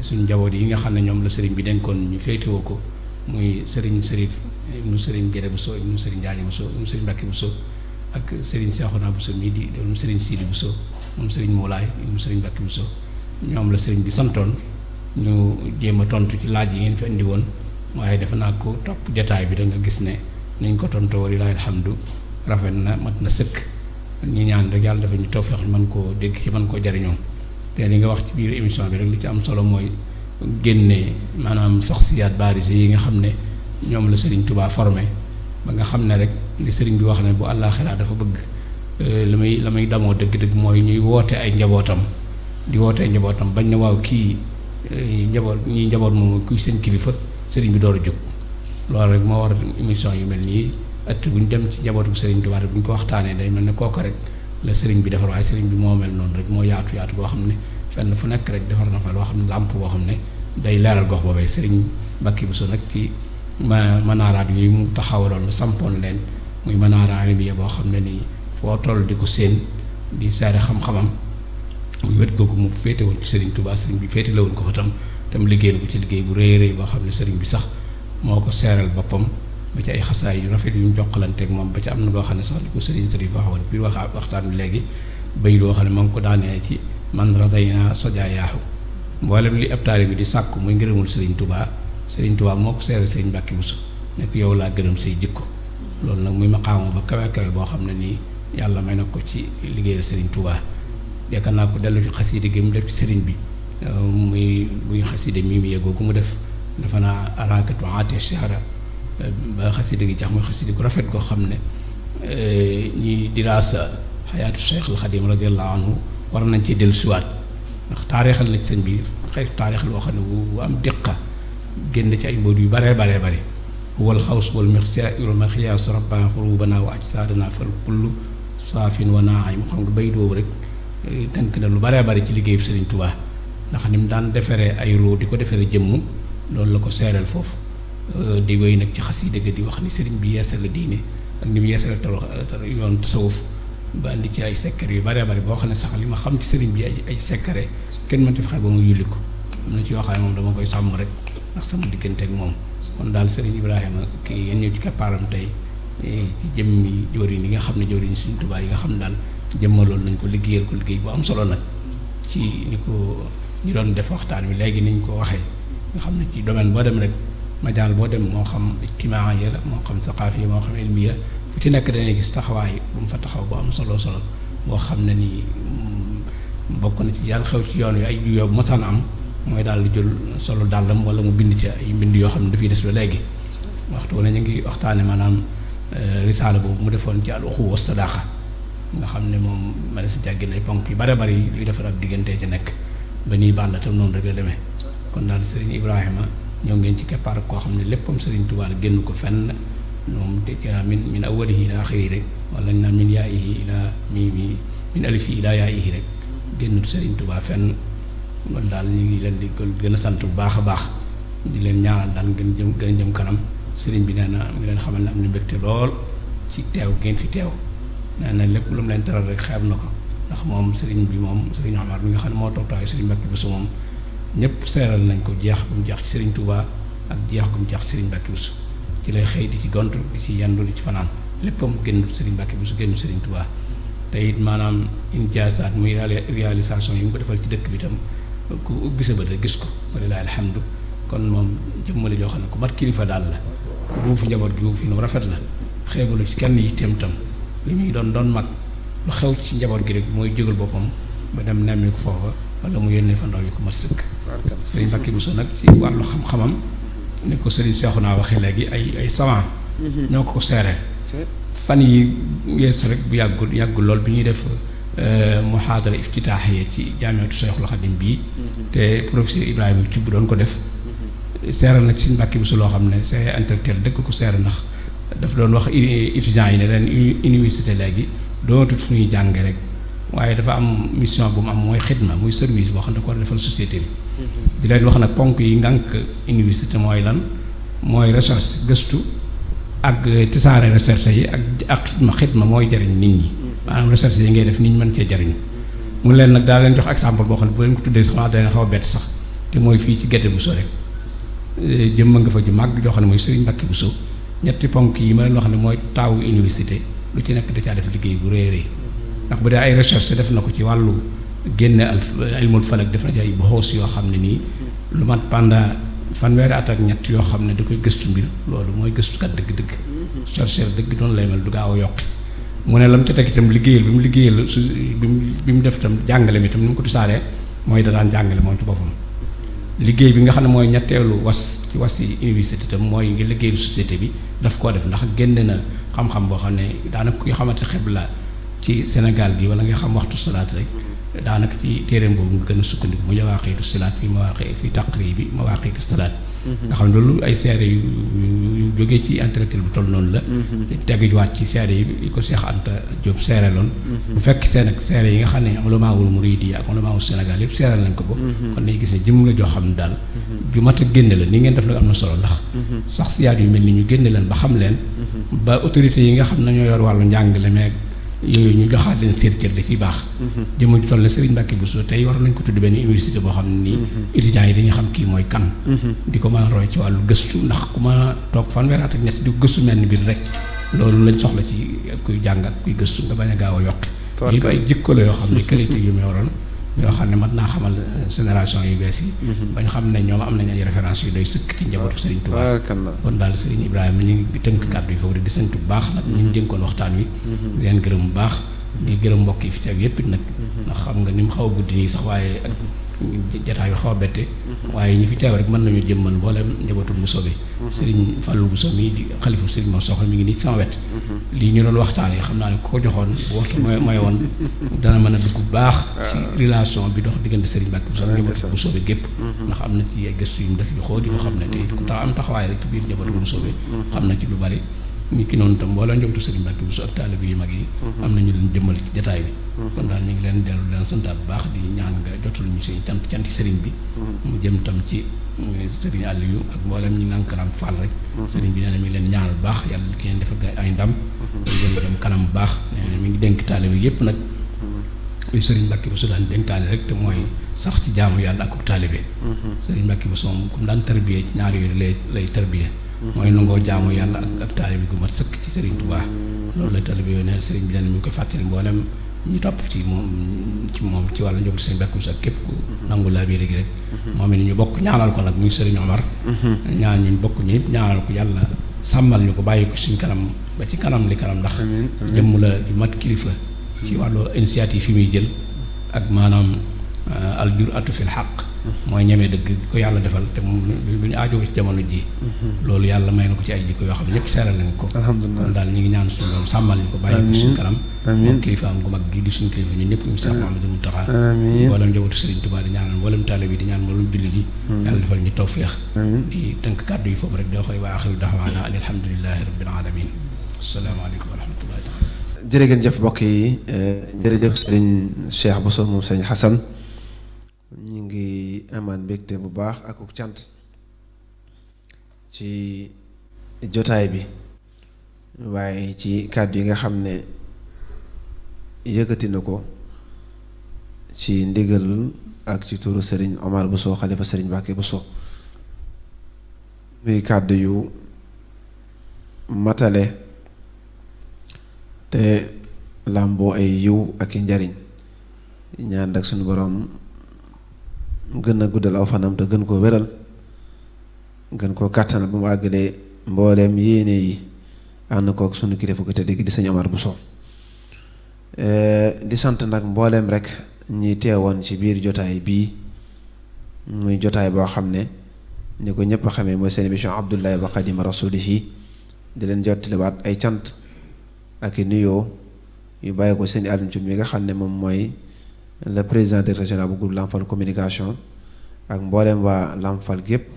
suñ njaboot yi nga xam ne ñoom la sëriñ bi dénkoon ñu féetewoo ko muy sëriñ Sërif ibnu sëriñ Guédé Bousso ibnu sëriñ Njaañ Bousso ibnu sëriñ Mbacke Bousso ak sëriñ Cheikhouna Bousso mii di doon sëriñ Sidi Bousso moom sëriñ Moulay ibnu sëriñ Mbacke Bousso ñoom la sëriñ bi santoon ñu jéem a tontu ci laaj yi ngeen fi indi woon waaye defe naa ko topp jataay bi da nga gis ne niñ ko tontoo wallaahi alhamdu rafet na mat na sëkk ñi ñaan rek yàlla dafa ñu tawfeex ñu mën koo dégg ci mën koo jariñoo te li nga wax ci biir émission bi rek li ci am solo mooy génne maanaam saxsiyaat baaris yi nga xam ne ñoom la Serigne Touba formé ba nga xam ne rek li Serigne bi wax ne bu àllaaxira dafa bëgg la muy damoo dëgg-dëgg mooy ñuy woote ay njabootam di woote ay njabootam bañ na waaw kii njaboot moom kuy seen kilifa Serigne bi door a jóg loolu rek moo war émission yu mel nii at bu ñu dem ci njabootu Serigne Touba rek bu ñu ko waxtaanee day mel ne kooku rek la sëriñ bi defar waaye sëriñ bi moo mel noonu rek moo yaatu yaatu boo xam ne fenn fu nekk rek defar na fa loo xam ne làmp boo xam ne day leeral gox boobee sëriñ Mbàkke Buso nag ci manaaraat yooyu mu taxawaloon sampoon leen muy manaara alimiya boo xam ne nii foo toll di ko séen di seere xam-xamam muy wet googu mu féete woon ci sëriñ Touba sëriñ bi féete la woon ko fa tam liggéeyal ko ci liggéey bu rëy rëy boo xam ne sëriñ bi sax moo ko seeral boppam ba ci ay xasaay yu rafet yu ñu jokkalanteeg moom ba ci am na boo xam ne sax ni ko sëriñ Sërif waxoon biir waxtaan bi léegi bay loo xam ne ma ngi ko daanee ci man radayna sojaayaahu mboolem li ab taalibe bi di sàkku muy ngërëmul sëriñ Touba moo ko seeral sëriñ Mbàkke Buso nekk yow laa gërëm say jikko loolu nag muy maqaama ba kawe kawe boo xam ne nii yàlla may na ko ci liggéeyal sëriñ Touba yaakaar naa ko dellu ci xaside gi mu def ci sëriñ bi muy xaside mii mu yegoo gu mu def dafa naa arakatu ate shahra ba xaside gi jax muy xaside gu rafet goo xam ne ñi diraasa xayaatu Cheikh al Xadim radiallahu anhu war nañ cee dellu siwaat ndax taarixal na ci sëñ bi xëy taarixal boo xam ne bu am diqa génn ci ay mbóot yu baree bari wal xaws wal miqyaas rabbana xurubana wa ajsaadana fal kullu saafin wa naay mu xam nga bay doobu rek tënk na lu baree bari ci liggéeyu Sëriñ Tuubaa ndax ni mu daan defaree ay roo di ko defaree jëmm loolu la ko seereel foofu di wéy nag ci xasida gi di wax ni sëriñ bi yeesal la diine ak ni mu yeesal yoon tasawuf ba indi ci ay sekkare yu baree bari boo xam ne sax li ma xam ci sëriñ bi ay sekkare kenn mënta fexe ba mu yulli ko am na ci yoo xam ne moom dama koy sàmm rek ndax sama diggante ak moom kon daal sëriñ Ibrahima kii yéen ñëw ci keppaaram tey ci jëmmi jëwriñ yi nga xam ne jëwriñ Sëriñ Tuubaa yi nga xam ne daal jëmmaloon nañ ko liggéeyal ko liggéey bu am solo nag ci ni ko ñu doon def waxtaan wi léegi niñ ko waxee nga xam ne ci domaine boo dem rek majaal boo dem moo xam ijtimaa ya la moo xam saqaafi ya moo xam ilmiya fu ci nekk dangay gis taxawaay bu mu fa taxaw bu am solo boo xam ne nii bokk na ci yàlla xew ci yoon wi ay juyoo bu mosaan am mooy daal di jël solo dàllam wala mu bind ci ay mbind yoo xam ne dafay des ba léegi waxtu ne ñu ngi waxtaane maanaam risaala boobu mu defoon ci al uxuwa wa sadaaqa nga xam ne moom ma ne si jàggin ay ponk yu bare bari luy defar ab diggante ci nekk ba nii baal la tam noonu rek la demee kon daal Serigne Ibrahima ñoo ngeen ci keppaar koo xam ne léppam Serigne Touba la génn ko fenn moom te ci min awwalihi ila axirihi rek wala ñu naan min yaayihi ila min alifi ila yaayihi rek génn Serigne Touba fenn loolu daal ñu ngi leen di ko gën a sant bu baax a baax di leen ñaanal daal gën a jëm kanam Serigne bi nee na mu ngi leen xamal ne am na mbégte lool ci teew ngeen fi teew nee na lépp lu mu leen taral rek xeeb na ko ndax moom Serigne bi moom Serigne Omar mi nga xam ne moo toog taayu Serigne Mbacke Bousso moom ñëpp seeral nañ ko jeex bu mu jeex ci Serigne Touba ak jeex bu mu jeex ci Serigne Mbacke Bousso ci lay xëy di ci gont di ci yandu di ci fanaan léppam génn Serigne Mbacke Bousso génn Serigne Touba te it maanaam injaasaat muy réalisation yi mu ko defal ci dëkk bi tam ku ubbi sa bët rek gis ko walilahi alhamdu kon moom jëmmale joo xam ne ku mat kilifa daal la bu fi njaboot gi fi nu rafet la xeebalu ci kenn yi tam li muy doon mag lu xew ci njaboot gi rek mooy jógal boppam ba dem nemmi ko foofa wala mu yónnee fa ndaw yi ko mat sëkk Serigne Mbacke Bousso nag ci wàllu xam-xamam ni ko Serigne Cheikhouna waxee léegi ay savant ñoo ko seeree fan yi weesu rek bu yàggul lool bi ñuy def muhaadara iftitaahiya ci jaamiatu Cheikhul Khadim bii te professeur Ibrahima Thioub doon ko def seeral nag Serigne Mbacke Bousso loo xam ne c'est intellectuel dëkk ko seeral ndax daf doon wax étudiants yi ne leen université léegi dootut fu ñuy jànge rek waaye dafa am mission bu mu am mooy xidma muy service boo xam ne da ko war a defal société bi di leen wax nag ponk yi ngànk université mooy lan mooy recherche gëstu ak tisaare recherche yi ak xidma mooy jariñ nit ñi maanaam recherche yi ngay def nit ñi mën cee jariñ mu leen nag daa leen jox exemple boo xam ne bu leen ko tuddee sax da leen xaw a bett sax te mooy fii ci Guédé Bousso rek jëmm nga fa ju màgg joo xam ne mooy Serigne Mbacke Bousso ñetti ponk yi ma leen wax ne mooy taawu université lu ci nekk da caa def liggéey bu rëy ndax bu dee ay recherche def na ko ci wàllu génne ilmul falak def na ci ay boxoos yoo xam ne nii lu mat pendant fanweeri at ak ñett yoo xam ne da koy gëstu mbir loolu mooy gëstukat dëgg-dëgg chercheur dëgg doonu lay mel du gaaw a yokki mu ne la mu ca teg itam liggéeyal bi mu liggéeyal su bi mu def itam jàngale mi itam ni mu ko tisaaree mooy da daan jàngale moom ci boppam liggéey bi nga xam ne mooy ñetteelu ci wasi université itam mooy ngi liggéeyu société bi daf koo def ndax génne na xam-xam boo xam ne daanaka kuy xamante xibla ci Sénégal gi wala nga xam waxtu salaat rek daanaka ci téeréem boobu nga gën a sukkandiku mu mawaaqiitu salaat fi taqrib bi mawaaqiitu salaat nga xam ne loolu ay seere yu jógee ci intellectuel bu toll noonu la teguwaat ci seere yi ko Cheikh Anta Diop seere loon bu fekk seen ak seere yi nga xam ne ulamaawul muridi ak ulamaawul Sénégal yëpp seeral nañ ko kon nañ gis ne jëm la joo xam ne daal ju mat a génne la ni ngeen def nag am na solo ndax sax siyaat yu mel ni ñu génne leen ba xam leen ba autorités yi nga xam ne ñoo yor wàllu njàngale meeg yooyu ñu joxaat leen seen cër da ciy baax jëmm ju toll ne Serigne Mbacké Bousso tey war nañ ko tudd benn université boo xam ne nii étudiants yi dañuy xam kii mooy kan di ko mën a roy ci wàllu gëstu ndax ku ma toog fanweeri at ak ñett di gëstu mel ni biir rek loolu lañ soxla ci kuy jàngat kuy gëstu nga bañ a gaaw a yokki lii ay jikko la yoo xam ne qualité yu mu yoroon yoo xam ne mat naa xamal génération yu bees yi ba ñu xam ne ñoom am nañ ay référence yu doy sëkk ci njabootu Serigne Touba kon daal Serigne Ibrahima ñu ngi tënk kàddu yi foofu di sant bu baax nag ñu dénkoon waxtaan wi di leen gërëm bu baax di gërëm mbokk yi fi teew yépp nag ndax xam nga ni mu xaw a guddi nii sax waaye ak jataay bi xaw a bette waaye ñi fi teew rek mën nañu jëmmal mboolem njabootu Bousso bi Serigne Fallou Bousso mii di xalifu Serigne Mor Soxna mi ngi nii sama wet lii ñu doon waxtaan yi xam naa ne ku ko joxoon bu waxtu mooy woon dana mën a dugg bu baax ci relation bi dox diggante Serigne Mbacké Bousso ak njabootu Bousso bi gépp ndax am na ci ay gëstu yu mu def yu xóot yu xam ne te ku tax am taxawaay rek ci biir njabootu Bousso bi xam na ci lu bari nit ki noonu tam mboolem njabootu Serigne Mbacké Bousso ak taalibe yu mag yi am na ñu leen jëmmal ci jataay bi kon daal ñu ngi leen dellu leen santaat bu baax di ñaan nga jotul ñu seen canti Serigne bi mu jëm tam ci Serigne Aliou ak mboolem ñi ngànkaram Fall rek Serigne bi nee na mi ngi leen ñaanal bu baax yàlla ki leen defal ay ndam ñu gën dem kanam bu baax nee na mi ngi dénk taalibe yépp nag luy Serigne Mbacké Bousso daan dénkaale rek te mooy sax ci jaamu yàlla ak taalibe Serigne Mbacké Bousso moom comme daan tarbiyee ci ñaar yooyu lay tarbiyee mooy nangoo jaamu yàlla ak taalibe gu mat sëkk ci Serigne Touba loolu la taalibe yooyu ne Serigne bi nee na mi ngi koy fàttali mboolem ñu topp ci moom ci wàllu njabootu Serigne Mbacké Bousso ak képp ku nangu laa biir gi rek moom it ñu bokk ñaanal ko nag muy Serigne Omar ñaan ñu bokk ñëpp ñaanal ko yàlla sàmmal ñu ko bàyyi ko suñ kanam ba ci kanam li kanam ndax jëmm la ju mat kilifa ci wàllu initiative fi muy jël ak maanaam al jur'atu fil haqq mooy ñemee dëgg ko yàlla defal te moom lu ñu aajoo ci jamono ji loolu yàlla may na ko ci ay jikko yoo xam ne ñëpp seeral nañ ko kon daal ñu ngi ñaan suñu borom sàmmal ñu ko bàyyi ko suñu kanam moom kilifa am gu mag gi di suñu kilifa ñun ñëpp ñu Cheikh Mouhamadou Mountakha mboolem njabootu Serigne Touba di ñaanal mboolem taalibe bi di ñaan mboolem jullit yi yàlla defal ñu tawfeex di tënk kàddu yi foofu rek doo koy wa axiru da'waana alhamdulillahi rabbil alamin asalaamaaleykum wa rahmatullahi taala jërëjëf mbokk yi jërëjëf Serigne Cheikh Bousso moom Serigne Hassan ñu ngi amaan mbégte bu baax ak cant ci jotaay bi waaye ci kàddu yi nga xam ne yëkkati na ko ci ndigal ak ci turu Serigne Omar Bousso xalifa Serigne Mbacké Bousso muy kàddu yu matale te làmboo ay yiw ak i njariñ ñaan ak suñu boroom gën a guddal aw fanam te gën koo wéral gën koo kàttanal ba mu àggalee mbooleem yéene yi ànd kook sunu kilifa ko te dégg di Sëñ Omar Bousso di sant nag mbooleem rek ñi teewoon ci biir jotaay bii muy jotaay boo xam ne ni ko ñëpp xamee mooy seen émission Abdullahi wa Xaadimu Rasuulihi di leen jottaliwaat ay cant ak i nuyoo yu bàyyi ko seen Alioune Thioub mi nga xam ne moom mooy le président directeur régional bu groupe Lamfal communication ak mbooleem waa Lamfal gépp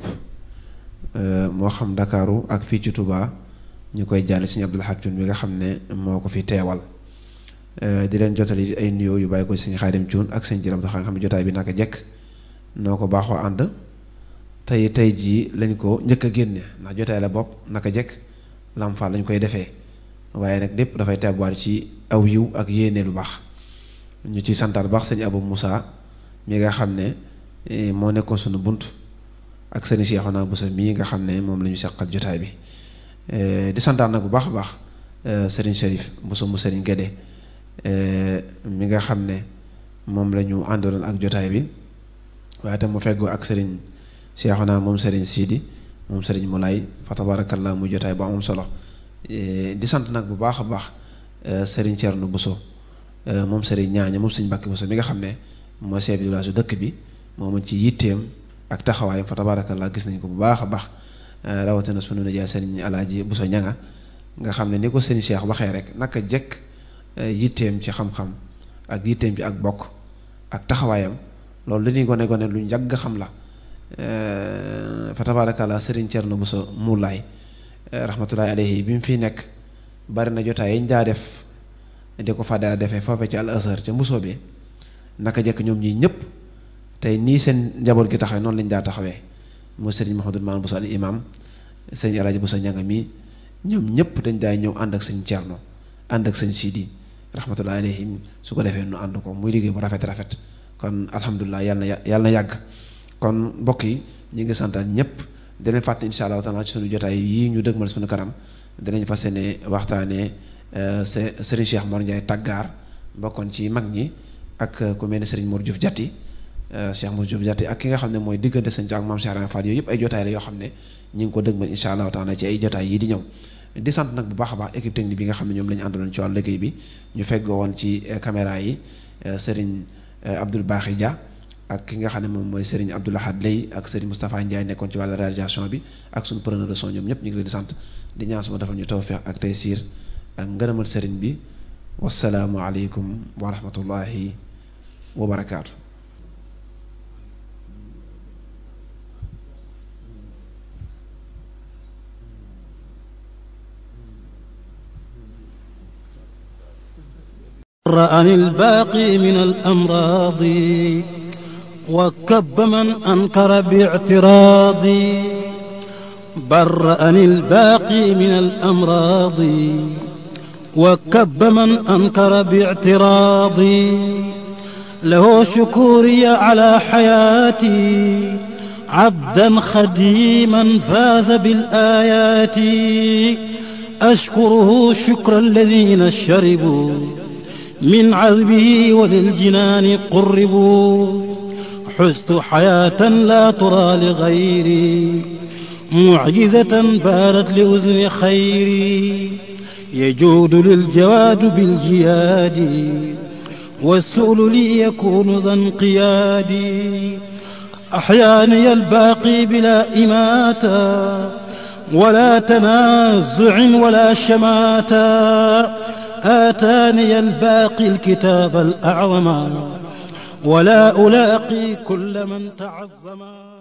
moo xam Ndakaaru ak fii ci Touba ñu koy jàll Sëñ Abdou Lahad Thioune mi nga xam ne moo ko fi teewal di leen jotali ay nuyoo yu bàyyi ko Sëñ Xaadim Thioune ak Sëñ Jiram xam ne jotaay bi naka jekk noo ko baaxoo ànd tey jii lañ ko njëkk a génne ndax jotaay la bopp naka jekk Lamfal lañ koy defee waaye nag lépp dafay teewaat ci aw yiw ak yéene lu baax ñu ci santaat baax Sëñ Abou Moussa mi nga xam ne moo nekkoon sunu bunt ak Sëñ Cheikhouna Bousso mii nga xam ne moom la ñu seqal jotaay bi di santaat nag bu baax a baax Serigne Chérif Bousso mu Serigne Guédé mi nga xam ne moom la ñu àndaloon ak jotaay bi waaye tam mu feggoo ak Serigne Cheikhouna moom Serigne Sidi moom Serigne Moulay fa tabarakallah muy jotaay bu amul solo di sant nag bu baax a baax Serigne Thierno Bousso moom Serigne Ñaaña moom Sëñ Mbacké Bousso mi nga xam ne mooy chef de village dëkk bi moom ci yitteem ak taxawaayam fa tabarakallah gis nañ ko bu baax a baax rawatina sunu nijaay Serigne Alaaji Bousso ñanga nga xam ne ni ko Serigne Cheikh waxee rek naka jekk yitteem ci xam-xam ak yitteem ci ak bokk ak taxawaayam loolu li ñuy gone lu njàgg xam la fa tabarakallah Serigne Thierno Bousso Moulay rahmatullahi alayhi bi mu fiy nekk bari na jotaay yañ daa def di ko fa daa defee foofee ci Al Azhar ca Mbusoo bi naka jekk ñoom ñii ñëpp tey nii seen njaboot gi taxawee noonu lañ daa taxawee mu Serigne Mouhamadou Mamoune Bousso al imam sëñ Alaaji Bousso ñanga mi ñoom ñëpp dañ daa ñëw ànd ak sëñ Thierno ànd ak sëñ Sidi rahmatullahi alayhim su ko defee nu ànd ko muy liggéey bu rafet kon alhamdulilah yàlla na yàgg kon mbokk yi ñi ngi santaan ñëpp dinañ fàtte insha allahu taala ci suñu jotaay yii ñu dëgmal suñu kanam dinañ fas yéene waxtaanee Serigne Cheikh Mor Ndiaye Taggaar bokkoon ci mag ñi ak ku mel ne Serigne Mor Diouf Diatty Cheikh Mor Diouf Diatty ak ki nga xam ne mooy diggante sëñ ak Maam Cheikh Ibra Fall yooyu yëpp ay jotaay la yoo xam ne ñi ngi ko dëgmal insha allahu taala ci ay jotaay yii di ñëw di sant nag bu baax a baax équipe technique bi nga xam ne ñoom la ñu àndaloon ci wàllu liggéey bi ñu feggoo woon ci caméra yi Serigne Abdoul Bakhi Dia ak ki nga xam ne moom mooy Serigne Abdoul Ahad Lay ak Serigne Moustapha Ndiaye nekkoon ci wàllu réalisation bi ak suñu preneur de son ñoom ñëpp ñu ngi leen di sant di ñaan suma defal ñu tawfiq ak taysiir ak ngërëmal Serigne bi wasalaamu aleykum wa rahmatullahi wa barakaatu. رأني الباقي من الأمراض وكب من أنكر باعتراضي برأني الباقي من الأمراض وكب من أنكر باعتراضي له شكوري على حياتي عبدا خديما فاز بالآيات أشكره شكر الذين شربوا من عذبه وللجنان قربوا حزت حياة لا ترى لغيري معجزة بانت لأذن خيري يجود للجواد بالجياد والسؤل لي يكون ذا انقيادي أحياني الباقي بلا إماتة ولا تنازع ولا شماتة آتاني الباقي الكتاب الأعظم ولا ألاقي كل من تعظما